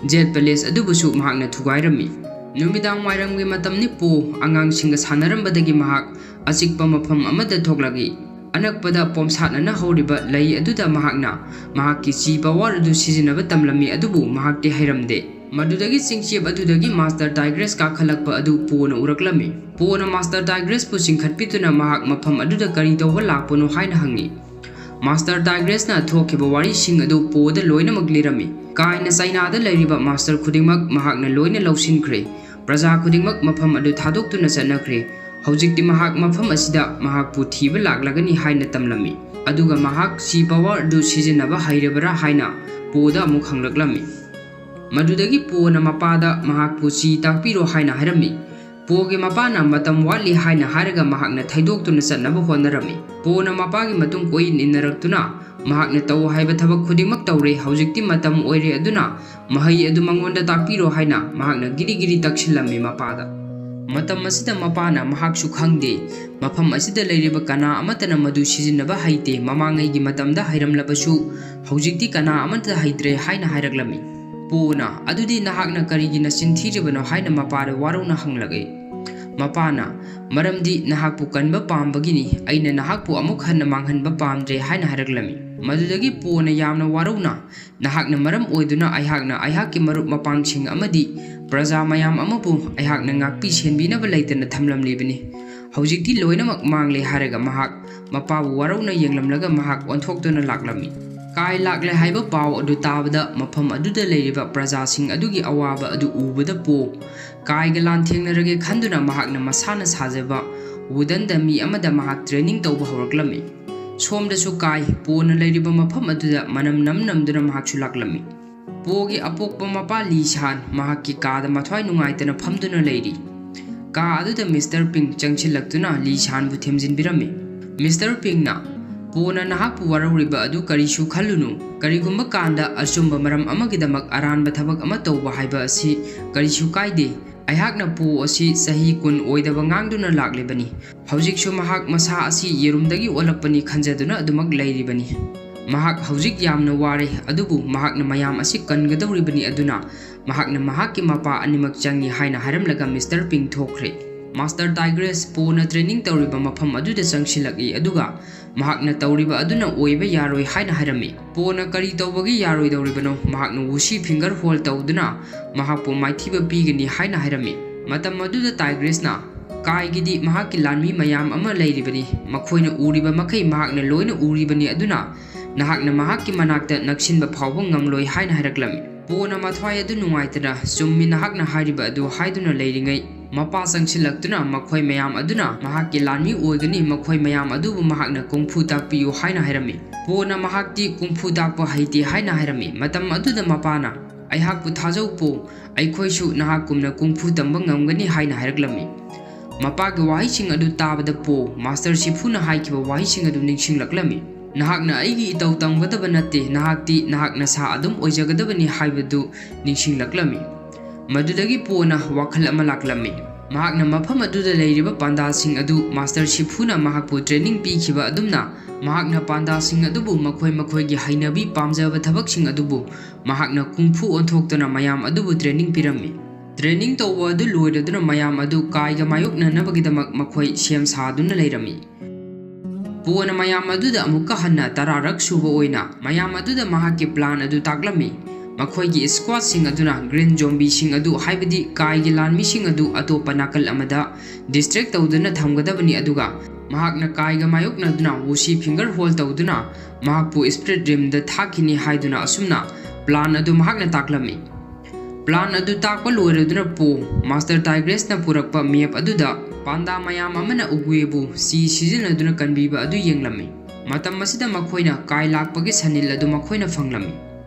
Jade Palace ꯑꯗꯨꯕꯨꯁꯨ ꯃꯍꯥꯛꯅ ꯊꯨꯒꯥꯏꯔꯝꯃꯤ꯫ ꯅꯨꯃꯤꯗꯥꯡ ꯋꯥꯏꯔꯝꯒꯤ ꯃꯇꯝꯅꯤ꯫ ꯄꯣ ꯑꯉꯥꯡꯁꯤꯡꯒ ꯁꯥꯟꯅꯔꯝꯕꯗꯒꯤ ꯃꯍꯥꯛ ꯑꯆꯤꯛꯄ ꯃꯐꯝ ꯑꯃꯗ ꯊꯣꯛꯂꯛꯏ꯫ ꯑꯅꯛꯄꯗ ꯄꯣꯝꯁꯥꯠꯅꯅ ꯍꯧꯔꯤꯕ ꯂꯩ ꯑꯗꯨꯗ ꯃꯍꯥꯛꯅ ꯃꯍꯥꯛꯀꯤ ꯆꯤ power ꯑꯗꯨ ꯁꯤꯖꯤꯟꯅꯕ ꯇꯝꯂꯝꯃꯤ, ꯑꯗꯨꯕꯨ ꯃꯍꯥꯛꯇꯤ ꯍꯩꯔꯝꯗꯦ꯫ ꯃꯗꯨꯗꯒꯤ ꯆꯤꯡꯆꯦꯞ ꯑꯗꯨꯗꯒꯤ ꯃꯥꯁꯇꯔ ꯇꯥꯏꯒ꯭ꯔꯦꯁ ꯀꯥꯈꯠꯂꯛꯄ ꯑꯗꯨ ꯄꯣꯅ ꯎꯔꯛꯂꯝꯃꯤ꯫ ꯄꯣꯅ ꯃꯥꯁꯇꯔ ꯇꯥꯏꯒ꯭ꯔꯦꯁꯄꯨ ꯆꯤꯡꯈꯠꯄꯤꯗꯨꯅ ꯃꯍꯥꯛ ꯃꯐꯝ ꯑꯗꯨꯗ ꯀꯔꯤ ꯇꯧꯕ ꯂꯥꯛꯄꯅꯣ ꯍꯥꯏꯅ ꯍꯪꯉꯤ꯫ ꯃꯥꯁꯇꯔ ꯇꯥꯏꯒ꯭ꯔꯦꯁꯅ ꯊꯣꯛꯈꯤꯕ ꯋꯥꯔꯤꯁꯤꯡ ꯑꯗꯨ ꯄꯣꯗ ꯂꯣꯏꯅꯃꯛ ꯂꯤꯔꯝꯃꯤ꯫ ꯀꯥꯏꯅ ꯆꯥꯏꯅꯥꯗ ꯂꯩꯔꯤꯕ ꯃꯥꯁꯇꯔ ꯈꯨꯗꯤꯡꯃꯛ ꯃꯍꯥꯛꯅ ꯂꯣꯏꯅ ꯂꯧꯁꯤꯟꯈ꯭ꯔꯦ꯫ ꯄ꯭ꯔꯖꯥ ꯈꯨꯗꯤꯡꯃꯛ ꯃꯐꯝ ꯑꯗꯨ ꯊꯥꯗꯣꯛꯇꯨꯅ ꯆꯠꯅꯈ꯭ꯔꯦ꯫ ꯍꯧꯖꯤꯛꯇꯤ ꯃꯍꯥꯛ ꯃꯐꯝ ꯑꯁꯤꯗ ꯃꯍꯥꯛꯄꯨ ꯊꯤꯕ ꯂꯥꯛꯂꯒꯅꯤ ꯍꯥꯏꯅ ꯇꯝꯂꯝꯃꯤ꯫ ꯑꯗꯨꯒ ꯃꯍꯥꯛ ꯁꯤ ꯄꯋꯥꯔ ꯑꯗꯨ ꯁꯤꯖꯤꯟꯅꯕ ꯍꯩꯔꯕ꯭ꯔꯥ ꯍꯥꯏꯅ ꯄꯣꯗ ꯑꯃꯨꯛ ꯍꯪꯂꯛꯂꯝꯃꯤ꯫ ꯃꯗꯨꯗꯒꯤ ꯄꯣꯅ ꯃꯄꯥꯗ ꯃꯍꯥꯛꯄꯨ ꯆꯤ ꯇꯥꯛꯄꯤꯔꯣ ꯍꯥꯏꯅ ꯍꯥꯏꯔꯝꯃꯤ꯫ ꯄꯣꯒꯤ ꯃꯄꯥꯅ ꯃꯇꯝ ꯋꯥꯠꯂꯤ ꯍꯥꯏꯅ ꯍꯥꯏꯔꯒ ꯃꯍꯥꯛꯅ ꯊꯩꯗꯣꯛꯇꯨꯅ ꯆꯠꯅꯕ ꯍꯣꯠꯅꯔꯝꯃꯤ꯫ ꯄꯣꯅ ꯃꯄꯥꯒꯤ ꯃꯇꯨꯡ ꯀꯣꯏꯏꯟ ꯏꯟꯅꯔꯛꯇꯨꯅ ꯃꯍꯥꯛꯅ ꯇꯧ ꯍꯥꯏꯕ ꯊꯕꯛ ꯈꯨꯗꯤꯡꯃꯛ ꯇꯧꯔꯦ꯫ ꯍꯧꯖꯤꯛꯇꯤ ꯃꯇꯝ ꯑꯣꯏꯔꯦ, ꯑꯗꯨꯅ ꯃꯍꯩ ꯑꯗꯨ ꯃꯉꯣꯟꯗ ꯇꯥꯛꯄꯤꯔꯣ ꯍꯥꯏꯅ ꯃꯍꯥꯛꯅ ꯒꯤꯔꯤ ꯒꯤꯔꯤ ꯇꯛꯁꯤꯜꯂꯝꯃꯤ ꯃꯄꯥꯗ꯫ ꯃꯇꯝ ꯑꯁꯤꯗ ꯃꯄꯥꯅ ꯃꯍꯥꯛꯁꯨ ꯈꯪꯗꯦ, ꯃꯐꯝ ꯑꯁꯤꯗ ꯂꯩꯔꯤꯕ ꯀꯅꯥ ꯑꯃꯠꯇꯅ ꯃꯗꯨ ꯁꯤꯖꯤꯟꯅꯕ ꯍꯩꯇꯦ, ꯃꯃꯥꯡꯉꯩꯒꯤ ꯃꯇꯝꯗ ꯍꯩꯔꯝꯂꯕꯁꯨ ꯍꯧꯖꯤꯛꯇꯤ ꯀꯅꯥ ꯑꯃꯠꯇ ꯍꯩꯇ꯭ꯔꯦ ꯍꯥꯏꯅ ꯍꯥꯏꯔꯛꯂꯝꯃꯤ꯫ ꯄꯣꯅ, "ꯑꯗꯨꯗꯤ ꯅꯍꯥꯛꯅ ꯀꯔꯤꯒꯤ ꯅꯆꯤꯟ ꯊꯤꯔꯤꯕꯅꯣ?" ꯍꯥꯏꯅ ꯃꯄꯥꯗ ꯋꯥꯔꯧꯅ ꯍꯪꯂꯛꯏ꯫ ꯃꯄꯥꯅ, "ꯃꯔꯝꯗꯤ ꯅꯍꯥꯛꯄꯨ ꯀꯟꯕ ꯄꯥꯝꯕꯒꯤꯅꯤ, ꯑꯩꯅ ꯅꯍꯥꯛꯄꯨ ꯑꯃꯨꯛ ꯍꯟꯅ ꯃꯥꯡꯍꯟꯕ ꯄꯥꯝꯗ꯭ꯔꯦ" ꯍꯥꯏꯅ ꯍꯥꯏꯔꯛꯂꯝꯃꯤ꯫ ꯃꯗꯨꯗꯒꯤ ꯄꯣꯅ ꯌꯥꯝꯅ ꯋꯥꯔꯧꯅ, "ꯅꯍꯥꯛꯅ ꯃꯔꯝ ꯑꯣꯏꯗꯨꯅ ꯑꯩꯍꯥꯛꯅ ꯑꯩꯍꯥꯛꯀꯤ ꯃꯔꯨꯞ ꯃꯄꯥꯡꯁꯤꯡ ꯑꯃꯗꯤ ꯄ꯭ꯔꯖꯥ ꯃꯌꯥꯝ ꯑꯃꯕꯨ ꯑꯩꯍꯥꯛꯅ ꯉꯥꯛꯄꯤ ꯁꯦꯟꯕꯤꯅꯕ ꯂꯩꯇꯅ ꯊꯝꯂꯝꯂꯤꯕꯅꯤ꯫ ꯍꯧꯖꯤꯛꯇꯤ ꯂꯣꯏꯅꯃꯛ ꯃꯥꯡꯂꯦ" ꯍꯥꯏꯔꯒ ꯃꯍꯥꯛ ꯃꯄꯥꯕꯨ ꯋꯥꯔꯧꯅ ꯌꯦꯡꯂꯝꯂꯒ ꯃꯍꯥꯛ ꯑꯣꯟꯊꯣꯛꯇꯨꯅ ꯂꯥꯛꯂꯝꯃꯤ꯫ ꯀꯥꯏ ꯂꯥꯛꯂꯦ ꯍꯥꯏꯕ ꯄꯥꯎ ꯑꯗꯨ ꯇꯥꯕꯗ ꯃꯐꯝ ꯑꯗꯨꯗ ꯂꯩꯔꯤꯕ ꯄ꯭ꯔꯖꯥꯁꯤꯡ ꯑꯗꯨꯒꯤ ꯑꯋꯥꯕ ꯑꯗꯨ ꯎꯕꯗ ꯄꯣ ꯀꯥꯏꯒ ꯂꯥꯟꯊꯦꯡꯅꯔꯒꯦ ꯈꯟꯗꯨꯅ ꯃꯍꯥꯛꯅ ꯃꯁꯥꯅ ꯁꯥꯖꯕ ꯋꯨꯗꯟꯗ ꯃꯤ ꯑꯃꯗ ꯃꯍꯥꯛ ꯇ꯭ꯔꯦꯅꯤꯡ ꯇꯧꯕ ꯍꯧꯔꯛꯂꯝꯃꯤ꯫ ꯁꯣꯝꯗꯁꯨ ꯀꯥꯏ ꯄꯣꯅ ꯂꯩꯔꯤꯕ ꯃꯐꯝ ꯑꯗꯨꯗ ꯃꯅꯝ ꯅꯝ ꯅꯝꯗꯨꯅ ꯃꯍꯥꯛꯁꯨ ꯂꯥꯛꯂꯝꯃꯤ꯫ ꯄꯣꯒꯤ ꯑꯄꯣꯛꯄ ꯃꯄꯥ ꯂꯤ ꯁꯥꯟ ꯃꯍꯥꯛꯀꯤ ꯀꯥꯗ ꯃꯊ꯭ꯋꯥꯏ ꯅꯨꯡꯉꯥꯏꯇꯅ ꯐꯝꯗꯨꯅ ꯂꯩꯔꯤ꯫ ꯀꯥ ꯑꯗꯨꯗ ꯃꯤꯁꯇꯔ ꯄꯤꯡ ꯆꯪꯁꯤꯜꯂꯛꯇꯨꯅ ꯂꯤ ꯁꯥꯟꯕꯨ ꯊꯦꯝꯖꯤꯟꯕꯤꯔꯝꯃꯤ꯫ ꯃꯤꯁꯇꯔ ꯄꯤꯡꯅ, "ꯄꯣꯅ ꯅꯍꯥꯛꯄꯨ ꯋꯥꯔꯧꯔꯤꯕ ꯑꯗꯨ ꯀꯔꯤꯁꯨ ꯈꯜꯂꯨꯅꯨ꯫ ꯀꯔꯤꯒꯨꯝꯕ ꯀꯥꯟꯗ ꯑꯆꯨꯝꯕ ꯃꯔꯝ ꯑꯃꯒꯤꯗꯃꯛ ꯑꯔꯥꯟꯕ ꯊꯕꯛ ꯑꯃ ꯇꯧꯕ ꯍꯥꯏꯕ ꯑꯁꯤ ꯀꯔꯤꯁꯨ ꯀꯥꯏꯗꯦ꯫ ꯑꯩꯍꯥꯛꯅ ꯄꯣ ꯑꯁꯤ ꯆꯍꯤ ꯀꯨꯟ ꯑꯣꯏꯗꯕ ꯉꯥꯡꯗꯨꯅ ꯂꯥꯛꯂꯤꯕꯅꯤ꯫ ꯍꯧꯖꯤꯛꯁꯨ ꯃꯍꯥꯛ ꯃꯁꯥ ꯑꯁꯤ ꯌꯦꯔꯨꯝꯗꯒꯤ ꯑꯣꯜꯂꯛꯄꯅꯤ ꯈꯟꯖꯗꯨꯅ ꯑꯗꯨꯃꯛ ꯂꯩꯔꯤꯕꯅꯤ꯫ ꯃꯍꯥꯛ ꯍꯧꯖꯤꯛ ꯌꯥꯝꯅ ꯋꯥꯔꯦ, ꯑꯗꯨꯕꯨ ꯃꯍꯥꯛꯅ ꯃꯌꯥꯝ ꯑꯁꯤ ꯀꯟꯒꯗꯧꯔꯤꯕꯅꯤ, ꯑꯗꯨꯅ ꯃꯍꯥꯛꯅ ꯃꯍꯥꯛꯀꯤ ꯃꯄꯥ ꯑꯅꯤꯃꯛ ꯆꯪꯏ" ꯍꯥꯏꯅ ꯍꯥꯏꯔꯝꯂꯒ ꯃꯤꯁꯇꯔ ꯄꯤꯡ ꯊꯣꯛꯈ꯭ꯔꯦ꯫ ꯃꯥꯁꯇꯔ ꯇꯥꯏꯒ꯭ꯔꯦꯁ ꯄꯣꯅ ꯇ꯭ꯔꯦꯅꯤꯡ ꯇꯧꯔꯤꯕ ꯃꯐꯝ ꯑꯗꯨꯗ ꯆꯪꯁꯤꯜꯂꯛꯏ, ꯑꯗꯨꯒ ꯃꯍꯥꯛꯅ ꯇꯧꯔꯤꯕ ꯑꯗꯨꯅ ꯑꯣꯏꯕ ꯌꯥꯔꯣꯏ ꯍꯥꯏꯅ ꯍꯥꯏꯔꯝꯃꯤ꯫ ꯄꯣꯅ ꯀꯔꯤ ꯇꯧꯕꯒꯤ ꯌꯥꯔꯣꯏꯗꯧꯔꯤꯕꯅꯣ? ꯃꯍꯥꯛꯅ ꯋꯨꯁꯤ finger hold ꯇꯧꯗꯨꯅ ꯃꯍꯥꯛꯄꯨ ꯃꯥꯏꯊꯤꯕ ꯄꯤꯒꯅꯤ ꯍꯥꯏꯅ ꯍꯥꯏꯔꯝꯃꯤ꯫ ꯃꯇꯝ ꯑꯗꯨꯗ ꯇꯥꯏꯒ꯭ꯔꯦꯁꯅ, "ꯀꯥꯏꯒꯤꯗꯤ ꯃꯍꯥꯛꯀꯤ ꯂꯥꯟꯃꯤ ꯃꯌꯥꯝ ꯑꯃ ꯂꯩꯔꯤꯕꯅꯤ, ꯃꯈꯣꯏꯅ ꯎꯔꯤꯕ ꯃꯈꯩ ꯃꯍꯥꯛꯅ ꯂꯣꯏꯅ ꯎꯔꯤꯕꯅꯤ, ꯑꯗꯨꯅ ꯅꯍꯥꯛꯅ ꯃꯍꯥꯛꯀꯤ ꯃꯅꯥꯛꯇ ꯅꯛꯁꯤꯟꯕ ꯐꯥꯎꯕ ꯉꯝꯂꯣꯏ" ꯍꯥꯏꯅ ꯍꯥꯏꯔꯛꯂꯝꯃꯤ꯫ ꯄꯣꯅ ꯃꯊ꯭ꯋꯥꯏ ꯑꯗꯨ ꯅꯨꯡꯉꯥꯏꯇꯅ, "ꯆꯨꯝꯃꯤ, ꯅꯍꯥꯛꯅ ꯍꯥꯏꯔꯤꯕ ꯑꯗꯨ" ꯍꯥꯏꯗꯨꯅ ꯂꯩꯔꯤꯉꯩ, ꯃꯄꯥ ꯆꯪꯁꯤꯜꯂꯛꯇꯨꯅ, "ꯃꯈꯣꯏ ꯃꯌꯥꯝ ꯑꯗꯨꯅ ꯃꯍꯥꯛꯀꯤ ꯂꯥꯟꯃꯤ ꯑꯣꯏꯒꯅꯤ, ꯃꯈꯣꯏ ꯃꯌꯥꯝ ꯑꯗꯨꯕꯨ ꯃꯍꯥꯛꯅ ꯀꯨꯡꯐꯨ ꯇꯥꯛꯄꯤꯌꯨ" ꯍꯥꯏꯅ ꯍꯥꯏꯔꯝꯃꯤ꯫ ꯄꯣꯅ ꯃꯍꯥꯛꯇꯤ ꯀꯨꯡꯐꯨ ꯇꯥꯛꯄ ꯍꯩꯇꯦ ꯍꯥꯏꯅ ꯍꯥꯏꯔꯝꯃꯤ꯫ ꯃꯇꯝ ꯑꯗꯨꯗ ꯃꯄꯥꯅ, "ꯑꯩꯍꯥꯛꯄꯨ ꯊꯥꯖꯧ ꯄꯣ, ꯑꯩꯈꯣꯏꯁꯨ ꯅꯍꯥꯛꯀꯨꯝꯅ ꯀꯨꯡꯐꯨ ꯇꯝꯕ ꯉꯝꯒꯅꯤ" ꯍꯥꯏꯅ ꯍꯥꯏꯔꯛꯂꯝꯃꯤ꯫ ꯃꯄꯥꯒꯤ ꯋꯥꯍꯩꯁꯤꯡ ꯑꯗꯨ ꯇꯥꯕꯗ ꯄꯣ ꯃꯥꯁꯇꯔ ꯁꯤꯐꯨꯅ ꯍꯥꯏꯈꯤꯕ ꯋꯥꯍꯩꯁꯤꯡ ꯑꯗꯨ ꯅꯤꯡꯁꯤꯡꯂꯛꯂꯝꯃꯤ꯫ "ꯅꯍꯥꯛꯅ ꯑꯩꯒꯤ ꯏꯇꯧ ꯇꯝꯒꯗꯕ ꯅꯠꯇꯦ, ꯅꯍꯥꯛꯇꯤ ꯅꯍꯥꯛ ꯅꯁꯥ ꯑꯗꯨꯝ ꯑꯣꯏꯖꯒꯗꯕꯅꯤ" ꯍꯥꯏꯕꯗꯨ ꯅꯤꯡꯁꯤꯡꯂꯛꯂꯝꯃꯤ꯫ ꯃꯗꯨꯗꯒꯤ ꯄꯣꯅ ꯋꯥꯈꯜ ꯑꯃ ꯂꯥꯛꯂꯝꯃꯤ꯫ ꯃꯍꯥꯛꯅ ꯃꯐꯝ ꯑꯗꯨꯗ ꯂꯩꯔꯤꯕ ꯄꯥꯟꯗꯥꯁꯤꯡ ꯑꯗꯨ ꯃꯥꯁꯇꯔ ꯁꯤꯐꯨꯅ ꯃꯍꯥꯛꯄꯨ training ꯄꯤꯈꯤꯕ ꯑꯗꯨꯝꯅ, ꯃꯍꯥꯛꯅ ꯄꯥꯟꯗꯥꯁꯤꯡ ꯑꯗꯨꯕꯨ ꯃꯈꯣꯏ ꯃꯈꯣꯏꯒꯤ ꯍꯩꯅꯕꯤ ꯄꯥꯝꯖꯕ ꯊꯕꯛꯁꯤꯡ ꯑꯗꯨꯕꯨ ꯃꯍꯥꯛꯅ ꯀꯨꯡꯐꯨ ꯑꯣꯟꯊꯣꯛꯇꯨꯅ ꯃꯌꯥꯝ ꯑꯗꯨꯕꯨ training ꯄꯤꯔꯝꯃꯤ꯫ Training ꯇꯧꯕ ꯑꯗꯨ ꯂꯣꯏꯔꯗꯨꯅ ꯃꯌꯥꯝ ꯑꯗꯨ ꯀꯥꯏꯒ ꯃꯥꯌꯣꯛꯅꯅꯕꯒꯤꯗꯃꯛ ꯃꯈꯣꯏ ꯁꯦꯝ ꯁꯥꯗꯨꯅ ꯂꯩꯔꯝꯃꯤ꯫ ꯄꯣꯅ ꯃꯌꯥꯝ ꯑꯗꯨꯗ ꯑꯃꯨꯛꯀ ꯍꯟꯅ ꯇꯔꯥꯔꯛ ꯁꯨꯕ ꯑꯣꯏꯅ ꯃꯌꯥꯝ ꯑꯗꯨꯗ ꯃꯍꯥꯛꯀꯤ plan ꯑꯗꯨ ꯇꯥꯛꯂꯝꯃꯤ꯫ ꯃꯈꯣꯏꯒꯤ squadꯁꯤꯡ ꯑꯗꯨꯅ green zombieꯁꯤꯡ ꯑꯗꯨ, ꯍꯥꯏꯕꯗꯤ ꯀꯥꯏꯒꯤ ꯂꯥꯟꯃꯤꯁꯤꯡ ꯑꯗꯨ ꯑꯇꯣꯞꯄ ꯅꯥꯀꯜ ꯑꯃꯗ distract ꯇꯧꯗꯨꯅ ꯊꯝꯒꯗꯕꯅꯤ, ꯑꯗꯨꯒ ꯃꯍꯥꯛꯅ ꯀꯥꯏꯒ ꯃꯥꯌꯣꯛꯅꯗꯨꯅ ꯋꯨꯁꯤ finger hold ꯇꯧꯗꯨꯅ ꯃꯍꯥꯛꯄꯨ spirit realmꯗ ꯊꯥꯈꯤꯅꯤ ꯍꯥꯏꯗꯨꯅ ꯑꯁꯨꯝꯅ plan ꯑꯗꯨ ꯃꯍꯥꯛꯅ ꯇꯥꯛꯂꯝꯃꯤ꯫ Plan ꯑꯗꯨ ꯇꯥꯛꯄ ꯂꯣꯏꯔꯗꯨꯅ ꯄꯣ ꯃꯥꯁꯇꯔ ꯇꯥꯏꯒ꯭ꯔꯦꯁꯅ ꯄꯨꯔꯛꯄ map ꯑꯗꯨꯗ ꯄꯥꯟꯗꯥ ꯃꯌꯥꯝ ꯑꯃꯅ ꯎꯒꯨꯌꯦꯕꯨ ꯆꯤ ꯁꯤꯖꯤꯟꯅꯗꯨꯅ ꯀꯟꯕꯤꯕ ꯑꯗꯨ ꯌꯦꯡꯂꯝꯃꯤ꯫ ꯃꯇꯝ ꯑꯁꯤꯗ ꯃꯈꯣꯏꯅ ꯀꯥꯏ ꯂꯥꯛꯄꯒꯤ ꯁꯅꯤꯜ ꯑꯗꯨ ꯃꯈꯣꯏꯅ ꯐꯪꯂꯝꯃꯤ꯫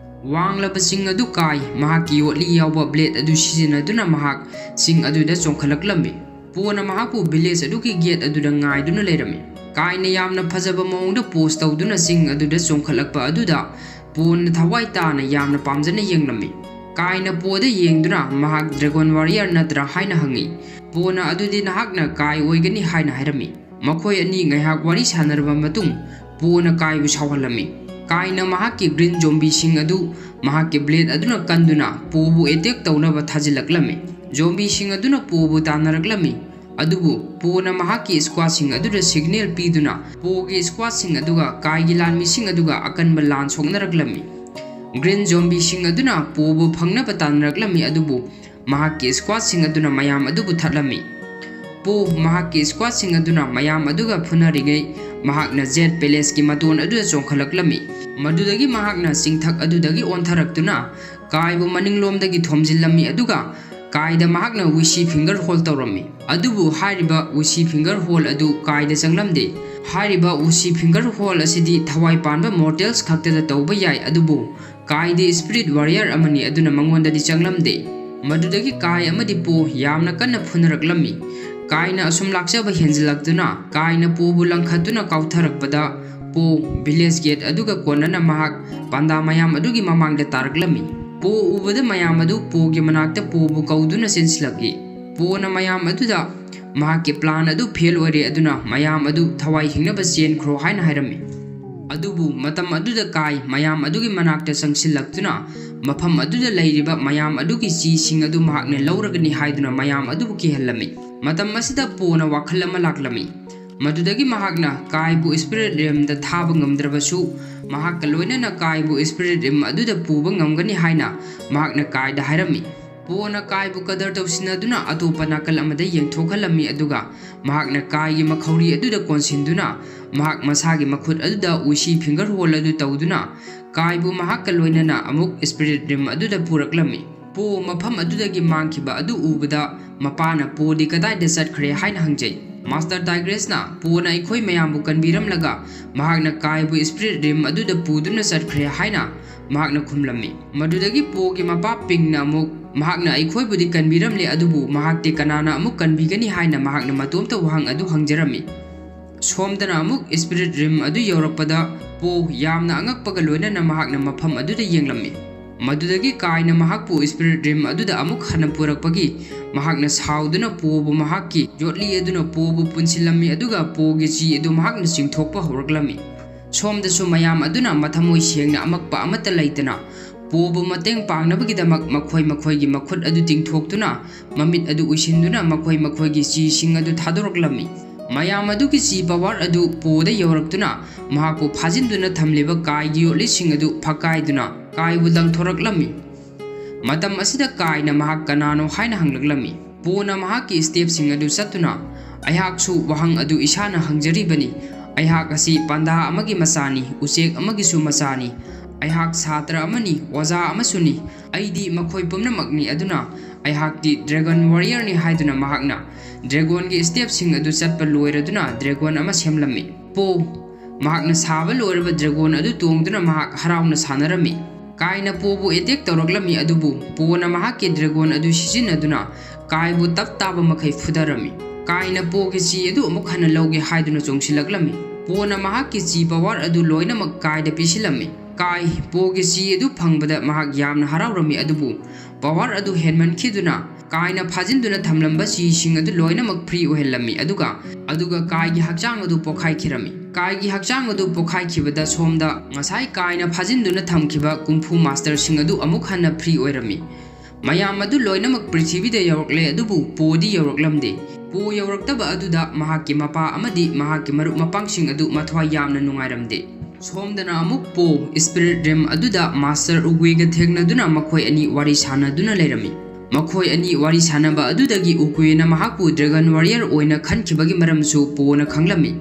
ꯋꯥꯡꯂꯕ ꯆꯤꯡ ꯑꯗꯨ ꯀꯥꯏ ꯃꯍꯥꯛꯀꯤ ꯌꯣꯠꯂꯤ ꯌꯥꯎꯕ blade ꯑꯗꯨ ꯁꯤꯖꯤꯟꯅꯗꯨꯅ ꯃꯍꯥꯛ ꯆꯤꯡ ꯑꯗꯨꯗ ꯆꯣꯡꯈꯠꯂꯛꯂꯝꯃꯤ꯫ ꯄꯣꯅ ꯃꯍꯥꯛꯄꯨ village ꯑꯗꯨꯒꯤ gate ꯑꯗꯨꯗ ꯉꯥꯏꯗꯨꯅ ꯂꯩꯔꯝꯃꯤ꯫ ꯀꯥꯏꯅ ꯌꯥꯝꯅ ꯐꯖꯕ ꯃꯑꯣꯡꯗ pose ꯇꯧꯗꯨꯅ ꯆꯤꯡ ꯑꯗꯨꯗ ꯆꯣꯡꯈꯠꯂꯛꯄ ꯑꯗꯨꯗ ꯄꯣꯅ ꯊꯋꯥꯏ ꯇꯥꯅ ꯌꯥꯝꯅ ꯄꯥꯝꯖꯅ ꯌꯦꯡꯂꯝꯃꯤ꯫ ꯀꯥꯏꯅ ꯄꯣꯗ ꯌꯦꯡꯗꯨꯅ ꯃꯍꯥꯛ dragon warrior ꯅꯠꯇ꯭ꯔꯥ ꯍꯥꯏꯅ ꯍꯪꯉꯤ꯫ ꯄꯣꯅ ꯑꯗꯨꯗꯤ ꯅꯍꯥꯛꯅ ꯀꯥꯏ ꯑꯣꯏꯒꯅꯤ ꯍꯥꯏꯅ ꯍꯥꯏꯔꯝꯃꯤ꯫ ꯃꯈꯣꯏ ꯑꯅꯤ ꯉꯥꯏꯍꯥꯛ ꯋꯥꯔꯤ ꯁꯥꯟꯅꯔꯕ ꯃꯇꯨꯡ ꯄꯣꯅ ꯀꯥꯏꯕꯨ ꯁꯥꯎꯍꯜꯂꯝꯃꯤ꯫ ꯀꯥꯏꯅ ꯃꯍꯥꯛꯀꯤ green zombieꯁꯤꯡ ꯑꯗꯨ ꯃꯍꯥꯛꯀꯤ blade ꯑꯗꯨꯅ ꯀꯟꯗꯨꯅ ꯄꯣꯕꯨ attack ꯇꯧꯅꯕ ꯊꯥꯖꯤꯜꯂꯛꯂꯝꯃꯤ꯫ Zombieꯁꯤꯡ ꯑꯗꯨꯅ ꯄꯣꯕꯨ ꯇꯥꯟꯅꯔꯛꯂꯝꯃꯤ꯫ ꯑꯗꯨꯕꯨ ꯄꯣꯅ ꯃꯍꯥꯛꯀꯤ ꯁ꯭ꯀ꯭ꯋꯥꯗꯁꯤꯡ ꯑꯗꯨꯗ ꯁꯤꯒꯅꯦꯜ ꯄꯤꯗꯨꯅ ꯄꯣꯒꯤ ꯁ꯭ꯀ꯭ꯋꯥꯗꯁꯤꯡ ꯑꯗꯨꯒ ꯀꯥꯏꯒꯤ ꯂꯥꯟꯃꯤꯁꯤꯡ ꯑꯗꯨꯒ ꯑꯀꯟꯕ ꯂꯥꯟ ꯁꯣꯛꯅꯔꯛꯂꯝꯃꯤ꯫ ꯒ꯭ꯔꯤꯟ ꯖꯣꯝꯕꯤꯁꯤꯡ ꯑꯗꯨꯅ ꯄꯣꯕꯨ ꯐꯪꯅꯕ ꯇꯥꯟꯅꯔꯛꯂꯝꯃꯤ, ꯑꯗꯨꯕꯨ ꯃꯍꯥꯛꯀꯤ ꯁ꯭ꯀ꯭ꯋꯥꯗꯁꯤꯡ ꯑꯗꯨꯅ ꯃꯌꯥꯝ ꯑꯗꯨꯕꯨ ꯊꯠꯂꯝꯃꯤ꯫ ꯄꯣ ꯃꯍꯥꯛꯀꯤ ꯁ꯭ꯀ꯭ꯋꯥꯗꯁꯤꯡ ꯑꯗꯨꯅ ꯃꯌꯥꯝ ꯑꯗꯨꯒ ꯐꯨꯅꯔꯤꯉꯩ, ꯃꯍꯥꯛꯅ ꯖꯦꯠ ꯄꯦꯂꯦꯁꯀꯤ ꯃꯇꯣꯟ ꯑꯗꯨꯗ ꯆꯣꯡꯈꯠꯂꯛꯂꯝꯃꯤ꯫ ꯃꯗꯨꯗꯒꯤ ꯃꯍꯥꯛꯅ ꯆꯤꯡꯊꯛ ꯑꯗꯨꯗꯒꯤ ꯑꯣꯟꯊꯔꯛꯇꯨꯅ ꯀꯥꯏꯕꯨ ꯃꯅꯤꯡꯂꯣꯝꯗꯒꯤ ꯊꯣꯝꯖꯤꯜꯂꯝꯃꯤ, ꯑꯗꯨꯒ ꯀꯥꯏꯗ ꯃꯍꯥꯛꯅ ꯋꯤꯁꯤ ꯐꯤꯡꯒꯔ ꯍꯣꯜ ꯇꯧꯔꯝꯃꯤ꯫ ꯑꯗꯨꯕꯨ ꯍꯥꯏꯔꯤꯕ ꯋꯤꯁꯤ ꯐꯤꯡꯒꯔ ꯍꯣꯜ ꯑꯗꯨ ꯀꯥꯏꯗ ꯆꯪꯂꯝꯗꯦ꯫ ꯍꯥꯏꯔꯤꯕ ꯋꯤꯁꯤ ꯐꯤꯡꯒꯔ ꯍꯣꯜ ꯑꯁꯤꯗꯤ ꯊꯋꯥꯏ ꯄꯥꯟꯕ ꯃꯣꯔꯇꯦꯜꯁ ꯈꯛꯇꯗ ꯇꯧꯕ ꯌꯥꯏ, ꯑꯗꯨꯕꯨ ꯀꯥꯏꯗꯤ ꯁ꯭ꯄꯤꯔꯤꯠ ꯋꯥꯔꯤꯌꯔ ꯑꯃꯅꯤ, ꯑꯗꯨꯅ ꯃꯉꯣꯟꯗꯗꯤ ꯆꯪꯂꯝꯗꯦ꯫ ꯃꯗꯨꯗꯒꯤ ꯀꯥꯏ ꯑꯃꯗꯤ ꯄꯣ ꯌꯥꯝꯅ ꯀꯟꯅ ꯐꯨꯅꯔꯛꯂꯝꯃꯤ꯫ ꯀꯥꯏꯅ ꯑꯁꯨꯝ ꯂꯥꯛꯆꯕ ꯍꯦꯟꯖꯤꯜꯂꯛꯇꯨꯅ ꯀꯥꯏꯅ ꯄꯣꯕꯨ ꯂꯪꯈꯠꯇꯨꯅ ꯀꯥꯎꯊꯔꯛꯄꯗ ꯄꯣ ꯚꯤꯂꯦꯖ ꯒꯦꯠ ꯑꯗꯨꯒ ꯀꯣꯟꯅꯅ ꯃꯍꯥꯛ ꯄꯥꯟꯗꯥ ꯃꯌꯥꯝ ꯑꯗꯨꯒꯤ ꯃꯃꯥꯡꯗ ꯇꯥꯔꯛꯂꯝꯃꯤ꯫ ꯄꯣ ꯎꯕꯗ ꯃꯌꯥꯝ ꯑꯗꯨ ꯄꯣꯒꯤ ꯃꯅꯥꯛꯇ ꯄꯣꯕꯨ ꯀꯧꯗꯨꯅ ꯆꯦꯟꯁꯤꯜꯂꯛꯏ꯫ ꯄꯣꯅ ꯃꯌꯥꯝ ꯑꯗꯨꯗ ꯃꯍꯥꯛꯀꯤ ꯄ꯭ꯂꯥꯟ ꯑꯗꯨ ꯐꯦꯜ ꯑꯣꯏꯔꯦ, ꯑꯗꯨꯅ ꯃꯌꯥꯝ ꯑꯗꯨ ꯊꯋꯥꯏ ꯍꯤꯡꯅꯕ ꯆꯦꯟꯈ꯭ꯔꯣ ꯍꯥꯏꯅ ꯍꯥꯏꯔꯝꯃꯤ꯫ ꯑꯗꯨꯕꯨ ꯃꯇꯝ ꯑꯗꯨꯗ ꯀꯥꯏ ꯃꯌꯥꯝ ꯑꯗꯨꯒꯤ ꯃꯅꯥꯛꯇ ꯆꯪꯁꯤꯜꯂꯛꯇꯨꯅ ꯃꯐꯝ ꯑꯗꯨꯗ ꯂꯩꯔꯤꯕ ꯃꯌꯥꯝ ꯑꯗꯨꯒꯤ ꯆꯤꯁꯤꯡ ꯑꯗꯨ ꯃꯍꯥꯛꯅ ꯂꯧꯔꯒꯅꯤ ꯍꯥꯏꯗꯨꯅ ꯃꯌꯥꯝ ꯑꯗꯨꯕꯨ ꯀꯤꯍꯜꯂꯝꯃꯤ꯫ ꯃꯇꯝ ꯑꯁꯤꯗ ꯄꯣꯅ ꯋꯥꯈꯜ ꯑꯃ ꯂꯥꯛꯂꯝꯃꯤ꯫ ꯃꯗꯨꯗꯒꯤ ꯃꯍꯥꯛꯅ ꯀꯥꯏꯕꯨ ꯁ꯭ꯄꯤꯔꯤꯠ ꯔꯦꯝꯗ ꯊꯥꯕ ꯉꯝꯗ꯭ꯔꯕꯁꯨ, ꯃꯍꯥꯛꯀ ꯂꯣꯏꯅꯅ ꯀꯥꯏꯕꯨ ꯁ꯭ꯄꯤꯔꯤꯠ ꯔꯤꯝ ꯑꯗꯨꯗ ꯄꯨꯕ ꯉꯝꯒꯅꯤ ꯍꯥꯏꯅ ꯃꯍꯥꯛꯅ ꯀꯥꯏꯗ ꯍꯥꯏꯔꯝꯃꯤ꯫ ꯄꯣꯅ ꯀꯥꯏꯕꯨ ꯀꯗꯔ ꯇꯧꯁꯤꯟꯅꯗꯨꯅ ꯑꯇꯣꯞꯄ ꯅꯥꯀꯜ ꯑꯃꯗ ꯌꯦꯡꯊꯣꯛꯍꯜꯂꯝꯃꯤ, ꯑꯗꯨꯒ ꯃꯍꯥꯛꯅ ꯀꯥꯏꯒꯤ ꯃꯈꯧꯔꯤ ꯑꯗꯨꯗ ꯀꯣꯟꯁꯤꯟꯗꯨꯅ ꯃꯍꯥꯛ ꯃꯁꯥꯒꯤ ꯃꯈꯨꯠ ꯑꯗꯨꯗ ꯎꯏꯁꯤ ꯐꯤꯡꯒꯔ ꯍꯣꯜ ꯑꯗꯨ ꯇꯧꯗꯨꯅ ꯀꯥꯏꯕꯨ ꯃꯍꯥꯛꯀ ꯂꯣꯏꯅꯅ ꯑꯃꯨꯛ ꯁ꯭ꯄꯤꯔꯤꯠ ꯔꯤꯝ ꯑꯗꯨꯗ ꯄꯨꯔꯛꯂꯝꯃꯤ꯫ ꯄꯣ ꯃꯐꯝ ꯑꯗꯨꯗꯒꯤ ꯃꯥꯡꯈꯤꯕ ꯑꯗꯨ ꯎꯕꯗ ꯃꯄꯥꯅ ꯄꯣꯗꯤ ꯀꯗꯥꯏꯗ ꯆꯠꯈ꯭ꯔꯦ ꯍꯥꯏꯅ ꯍꯪꯖꯩ꯫ ꯃꯥꯁꯇꯔ ꯇꯥꯏꯒ꯭ꯔꯦꯁꯅ ꯄꯣꯅ ꯑꯩꯈꯣꯏ ꯃꯌꯥꯝꯕꯨ ꯀꯟꯕꯤꯔꯝꯂꯒ ꯃꯍꯥꯛꯅ ꯀꯥꯏꯕꯨ ꯁ꯭ꯄꯤꯔꯤꯠ ꯔꯤꯝ ꯑꯗꯨꯗ ꯄꯨꯗꯨꯅ ꯆꯠꯈ꯭ꯔꯦ ꯍꯥꯏꯅ ꯃꯍꯥꯛꯅ ꯈꯨꯝꯂꯝꯃꯤ꯫ ꯃꯗꯨꯗꯒꯤ ꯄꯣꯒꯤ ꯃꯄꯥ ꯄꯤꯡꯅ ꯑꯃꯨꯛ ꯃꯍꯥꯛꯅ ꯑꯩꯈꯣꯏꯕꯨꯗꯤ ꯀꯟꯕꯤꯔꯝꯂꯦ, ꯑꯗꯨꯕꯨ ꯃꯍꯥꯛꯇꯤ ꯀꯅꯥꯅ ꯑꯃꯨꯛ ꯀꯟꯕꯤꯒꯅꯤ ꯍꯥꯏꯅ ꯃꯍꯥꯛꯅ ꯃꯇꯣꯝꯇ ꯋꯥꯍꯪ ꯑꯗꯨ ꯍꯪꯖꯔꯝꯃꯤ꯫ ꯁꯣꯝꯗꯅ ꯑꯃꯨꯛ ꯁ꯭ꯄꯤꯔꯤꯠ ꯔꯤꯝ ꯑꯗꯨ ꯌꯧꯔꯛꯄꯗ ꯄꯣ ꯌꯥꯝꯅ ꯑꯉꯛꯄꯒ ꯂꯣꯏꯅꯅ ꯃꯍꯥꯛꯅ ꯃꯐꯝ ꯑꯗꯨꯗ ꯌꯦꯡꯂꯝꯃꯤ꯫ ꯃꯗꯨꯗꯒꯤ ꯀꯥꯏꯅ ꯃꯍꯥꯛꯄꯨ ꯁ꯭ꯄꯤꯔꯤꯠ ꯔꯤꯝ ꯑꯗꯨꯗ ꯑꯃꯨꯛ ꯍꯟꯅ ꯄꯨꯔꯛꯄꯒꯤ ꯃꯍꯥꯛꯅ ꯁꯥꯎꯗꯨꯅ ꯄꯣꯕꯨ ꯃꯍꯥꯛꯀꯤ ꯌꯣꯠꯂꯤ ꯑꯗꯨꯅ ꯄꯣꯕꯨ ꯄꯨꯟꯁꯤꯜꯂꯝꯃꯤ, ꯑꯗꯨꯒ ꯄꯣꯒꯤ ꯆꯤ ꯑꯗꯨ ꯃꯍꯥꯛꯅ ꯆꯤꯡꯊꯣꯛꯄ ꯍꯧꯔꯛꯂꯝꯃꯤ꯫ ꯁꯣꯝꯗꯁꯨ ꯃꯌꯥꯝ ꯑꯗꯨꯅ ꯃꯊꯃꯣꯏ ꯁꯦꯡꯅ ꯑꯃꯛꯄ ꯑꯃꯠꯇ ꯂꯩꯇꯅ ꯄꯣꯕꯨ ꯃꯇꯦꯡ ꯄꯥꯡꯅꯕꯒꯤꯗꯃꯛ ꯃꯈꯣꯏ ꯃꯈꯣꯏꯒꯤ ꯃꯈꯨꯠ ꯑꯗꯨ ꯇꯤꯡꯊꯣꯛꯇꯨꯅ, ꯃꯃꯤꯠ ꯑꯗꯨ ꯎꯏꯁꯤꯟꯗꯨꯅ ꯃꯈꯣꯏ ꯃꯈꯣꯏꯒꯤ ꯆꯤꯁꯤꯡ ꯑꯗꯨ ꯊꯥꯗꯣꯔꯛꯂꯝꯃꯤ꯫ ꯃꯌꯥꯝ ꯑꯗꯨꯒꯤ ꯆꯤ ꯄꯋꯥꯔ ꯑꯗꯨ ꯄꯣꯗ ꯌꯧꯔꯛꯇꯨꯅ, ꯃꯍꯥꯛꯄꯨ ꯐꯥꯖꯤꯟꯗꯨꯅ ꯊꯝꯂꯤꯕ ꯀꯥꯏꯒꯤ ꯌꯣꯠꯂꯤꯁꯤꯡ ꯑꯗꯨ ꯐꯛꯀꯥꯏꯗꯨꯅ ꯀꯥꯏꯕꯨ ꯂꯪꯊꯣꯔꯛꯂꯝꯃꯤ꯫ ꯃꯇꯝ ꯑꯁꯤꯗ ꯀꯥꯏꯅ ꯃꯍꯥꯛ ꯀꯅꯥꯅꯣ ꯍꯥꯏꯅ ꯍꯪꯂꯛꯂꯝꯃꯤ꯫ ꯄꯣꯅ ꯃꯍꯥꯛꯀꯤ ꯁ꯭ꯇꯦꯞꯁꯤꯡ ꯑꯗꯨ ꯆꯠꯇꯨꯅ, "ꯑꯩꯍꯥꯛꯁꯨ ꯋꯥꯍꯪ ꯑꯗꯨ ꯏꯁꯥꯅ ꯍꯪꯖꯔꯤꯕꯅꯤ꯫ ꯑꯩꯍꯥꯛ ꯑꯁꯤ ꯄꯥꯟꯗꯥ ꯑꯃꯒꯤ ꯃꯆꯥꯅꯤ, ꯎꯆꯦꯛ ꯑꯃꯒꯤꯁꯨ ꯃꯆꯥꯅꯤ꯫ ꯑꯩꯍꯥꯛ ꯁꯥꯇ꯭ꯔ ꯑꯃꯅꯤ, ꯑꯣꯖꯥ ꯑꯃꯁꯨꯅꯤ꯫ ꯑꯩꯗꯤ ꯃꯈꯣꯏ ꯄꯨꯝꯅꯃꯛꯅꯤ꯫ ꯑꯗꯨꯅ ꯑꯩꯍꯥꯛꯇꯤ ꯗ꯭ꯔꯦꯒꯟ ꯋꯥꯔꯤꯌꯔꯅꯤ" ꯍꯥꯏꯗꯨꯅ ꯃꯍꯥꯛꯅ ꯗ꯭ꯔꯦꯒꯣꯟꯒꯤ ꯁ꯭ꯇꯦꯞꯁꯤꯡ ꯑꯗꯨ ꯆꯠꯄ ꯂꯣꯏꯔꯗꯨꯅ ꯗ꯭ꯔꯦꯒꯣꯟ ꯑꯃ ꯁꯦꯝꯂꯝꯃꯤ꯫ ꯄꯣ ꯃꯍꯥꯛꯅ ꯁꯥꯕ ꯂꯣꯏꯔꯕ ꯗ꯭ꯔꯦꯒꯣꯟ ꯑꯗꯨ ꯇꯣꯡꯗꯨꯅ ꯃꯍꯥꯛ ꯍꯔꯥꯎꯅ ꯁꯥꯟꯅꯔꯝꯃꯤ꯫ ꯀꯥꯏꯅ ꯄꯣꯕꯨ ꯑꯦꯇꯦꯛ ꯇꯧꯔꯛꯂꯝꯃꯤ, ꯑꯗꯨꯕꯨ ꯄꯣꯅ ꯃꯍꯥꯛꯀꯤ ꯗ꯭ꯔꯦꯒꯣꯟ ꯑꯗꯨ ꯁꯤꯖꯤꯟꯅꯗꯨꯅ ꯀꯥꯏꯕꯨ ꯇꯞ ꯇꯥꯕ ꯃꯈꯩ ꯐꯨꯊꯔꯝꯃꯤ꯫ ꯀꯥꯏꯅ ꯄꯣꯒꯤ ꯆꯤ ꯑꯗꯨ ꯑꯃꯨꯛ ꯍꯟꯅ ꯂꯧꯒꯦ ꯍꯥꯏꯗꯨꯅ ꯆꯣꯡꯁꯤꯜꯂꯛꯂꯝꯃꯤ꯫ ꯄꯣꯅ ꯃꯍꯥꯛꯀꯤ ꯆꯤ ꯄꯋꯥꯔ ꯑꯗꯨ ꯂꯣꯏꯅꯃꯛ ꯀꯥꯏꯗ ꯄꯤꯁꯤꯜꯂꯝꯃꯤ꯫ ꯀꯥꯏ ꯄꯣꯒꯤ ꯆꯤ ꯑꯗꯨ ꯐꯪꯕꯗ ꯃꯍꯥꯛ ꯌꯥꯝꯅ ꯍꯔꯥꯎꯔꯝꯃꯤ, ꯑꯗꯨꯕꯨ ꯄꯋꯥꯔ ꯑꯗꯨ ꯍꯦꯟꯃꯟꯈꯤꯗꯨꯅ ꯀꯥꯏꯅ ꯐꯥꯖꯤꯟꯗꯨꯅ ꯊꯝꯂꯝꯕ ꯆꯤꯁꯤꯡ ꯑꯗꯨ ꯂꯣꯏꯅꯃꯛ ꯐ꯭ꯔꯤ ꯑꯣꯏꯍꯜꯂꯝꯃꯤ, ꯑꯗꯨꯒ, ꯑꯗꯨꯒ ꯀꯥꯏꯒꯤ ꯍꯛꯆꯥꯡ ꯑꯗꯨ ꯄꯣꯈꯥꯏꯈꯤꯔꯝꯃꯤ꯫ ꯀꯥꯏꯒꯤ ꯍꯛꯆꯥꯡ ꯑꯗꯨ ꯄꯣꯈꯥꯏꯈꯤꯕꯗ ꯁꯣꯝꯗ ꯉꯁꯥꯏ ꯀꯥꯏꯅ ꯐꯥꯖꯤꯟꯗꯨꯅ ꯊꯝꯈꯤꯕ ꯀꯨꯡꯐꯨ ꯃꯥꯁꯇꯔꯁꯤꯡ ꯑꯗꯨ ꯑꯃꯨꯛ ꯍꯟꯅ ꯐ꯭ꯔꯤ ꯑꯣꯏꯔꯝꯃꯤ꯫ ꯃꯌꯥꯝ ꯑꯗꯨ ꯂꯣꯏꯅꯃꯛ ꯄ꯭ꯔꯤꯊꯤꯕꯤꯗ ꯌꯧꯔꯛꯂꯦ, ꯑꯗꯨꯕꯨ ꯄꯣꯗꯤ ꯌꯧꯔꯛꯂꯝꯗꯦ꯫ ꯄꯣ ꯌꯧꯔꯛꯇꯕ ꯑꯗꯨꯗ ꯃꯍꯥꯛꯀꯤ ꯃꯄꯥ ꯑꯃꯗꯤ ꯃꯍꯥꯛꯀꯤ ꯃꯔꯨꯞ ꯃꯄꯥꯡꯁꯤꯡ ꯑꯗꯨ ꯃꯊ꯭ꯋꯥꯏ ꯌꯥꯝꯅ ꯅꯨꯡꯉꯥꯏꯔꯝꯗꯦ꯫ ꯁꯣꯝꯗꯅ ꯑꯃꯨꯛ ꯄꯣ ꯁ꯭ꯄꯤꯔꯤꯠ ꯔꯤꯝ ꯑꯗꯨꯗ ꯃꯥꯁꯇꯔ ꯎꯒꯨꯏꯒ ꯊꯦꯡꯅꯗꯨꯅ ꯃꯈꯣꯏ ꯑꯅꯤ ꯋꯥꯔꯤ ꯁꯥꯟꯅꯗꯨꯅ ꯂꯩꯔꯝꯃꯤ꯫ ꯃꯈꯣꯏ ꯑꯅꯤ ꯋꯥꯔꯤ ꯁꯥꯟꯅꯕ ꯑꯗꯨꯗꯒꯤ ꯎꯒꯨꯏꯅ ꯃꯍꯥꯛꯄꯨ ꯗ꯭ꯔꯦꯒꯟ ꯋꯥꯔꯤꯌꯔ ꯑꯣꯏꯅ ꯈꯟꯈꯤꯕꯒꯤ ꯃꯔꯝꯁꯨ ꯄꯣꯅ ꯈꯪꯂꯝꯃꯤ꯫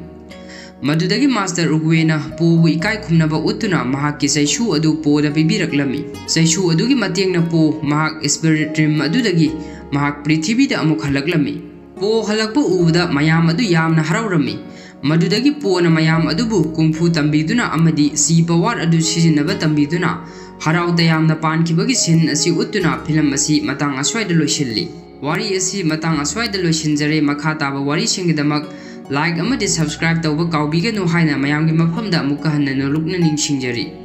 ꯃꯗꯨꯗꯒꯤ ꯃꯥꯁꯇꯔ ꯎꯒꯨꯏꯅ ꯄꯣꯕꯨ ꯏꯀꯥꯏ ꯈꯨꯝꯅꯕ ꯎꯠꯇꯨꯅ ꯃꯍꯥꯛꯀꯤ ꯆꯩꯁꯨ ꯑꯗꯨ ꯄꯣꯗ ꯄꯤꯕꯤꯔꯛꯂꯝꯃꯤ꯫ ꯆꯩꯁꯨ ꯑꯗꯨꯒꯤ ꯃꯇꯦꯡꯅ ꯄꯣ ꯃꯍꯥꯛ ꯁ꯭ꯄꯤꯔꯤꯠ ꯔꯤꯝ ꯑꯗꯨꯗꯒꯤ ꯃꯍꯥꯛ ꯄ꯭ꯔꯤꯊꯤꯕꯤꯗ ꯑꯃꯨꯛ ꯍꯜꯂꯛꯂꯝꯃꯤ꯫ ꯄꯣ ꯍꯜꯂꯛꯄ ꯎꯕꯗ ꯃꯌꯥꯝ ꯑꯗꯨ ꯌꯥꯝꯅ ꯍꯔꯥꯎꯔꯝꯃꯤ꯫ ꯃꯗꯨꯗꯒꯤ ꯄꯣꯅ ꯃꯌꯥꯝ ꯑꯗꯨꯕꯨ ꯀꯨꯡꯐꯨ ꯇꯝꯕꯤꯗꯨꯅ ꯑꯃꯗꯤ ꯆꯤ ꯄꯋꯥꯔ ꯑꯗꯨ ꯁꯤꯖꯤꯟꯅꯕ ꯇꯝꯕꯤꯗꯨꯅ ꯍꯔꯥꯎ ꯇꯌꯥꯝꯅ ꯄꯥꯟꯈꯤꯕꯒꯤ ꯁꯤꯟ ꯑꯁꯤ ꯎꯠꯇꯨꯅ ꯐꯤꯂꯝ ꯑꯁꯤ ꯃꯇꯥꯡ ꯑꯁ꯭ꯋꯥꯏꯗ ꯂꯣꯏꯁꯤꯜꯂꯤ꯫ ꯋꯥꯔꯤ ꯑꯁꯤ ꯃꯇꯥꯡ ꯑꯁ꯭ꯋꯥꯏꯗ ꯂꯣꯏꯁꯤꯟꯖꯔꯦ꯫ ꯃꯈꯥ ꯇꯥꯕ ꯋꯥꯔꯤꯁꯤꯡꯒꯤꯗꯃꯛ ꯂꯥꯏꯛ ꯑꯃꯗꯤ ꯁꯕꯁꯀ꯭ꯔꯥꯏꯕ ꯇꯧꯕ ꯀꯥꯎꯕꯤꯒꯅꯨ ꯍꯥꯏꯅ ꯃꯌꯥꯝꯒꯤ ꯃꯐꯝꯗ ꯑꯃꯨꯛꯀ ꯍꯟꯅ ꯅꯣꯂꯨꯛꯅ ꯅꯤꯡꯁꯤꯡꯖꯔꯤ꯫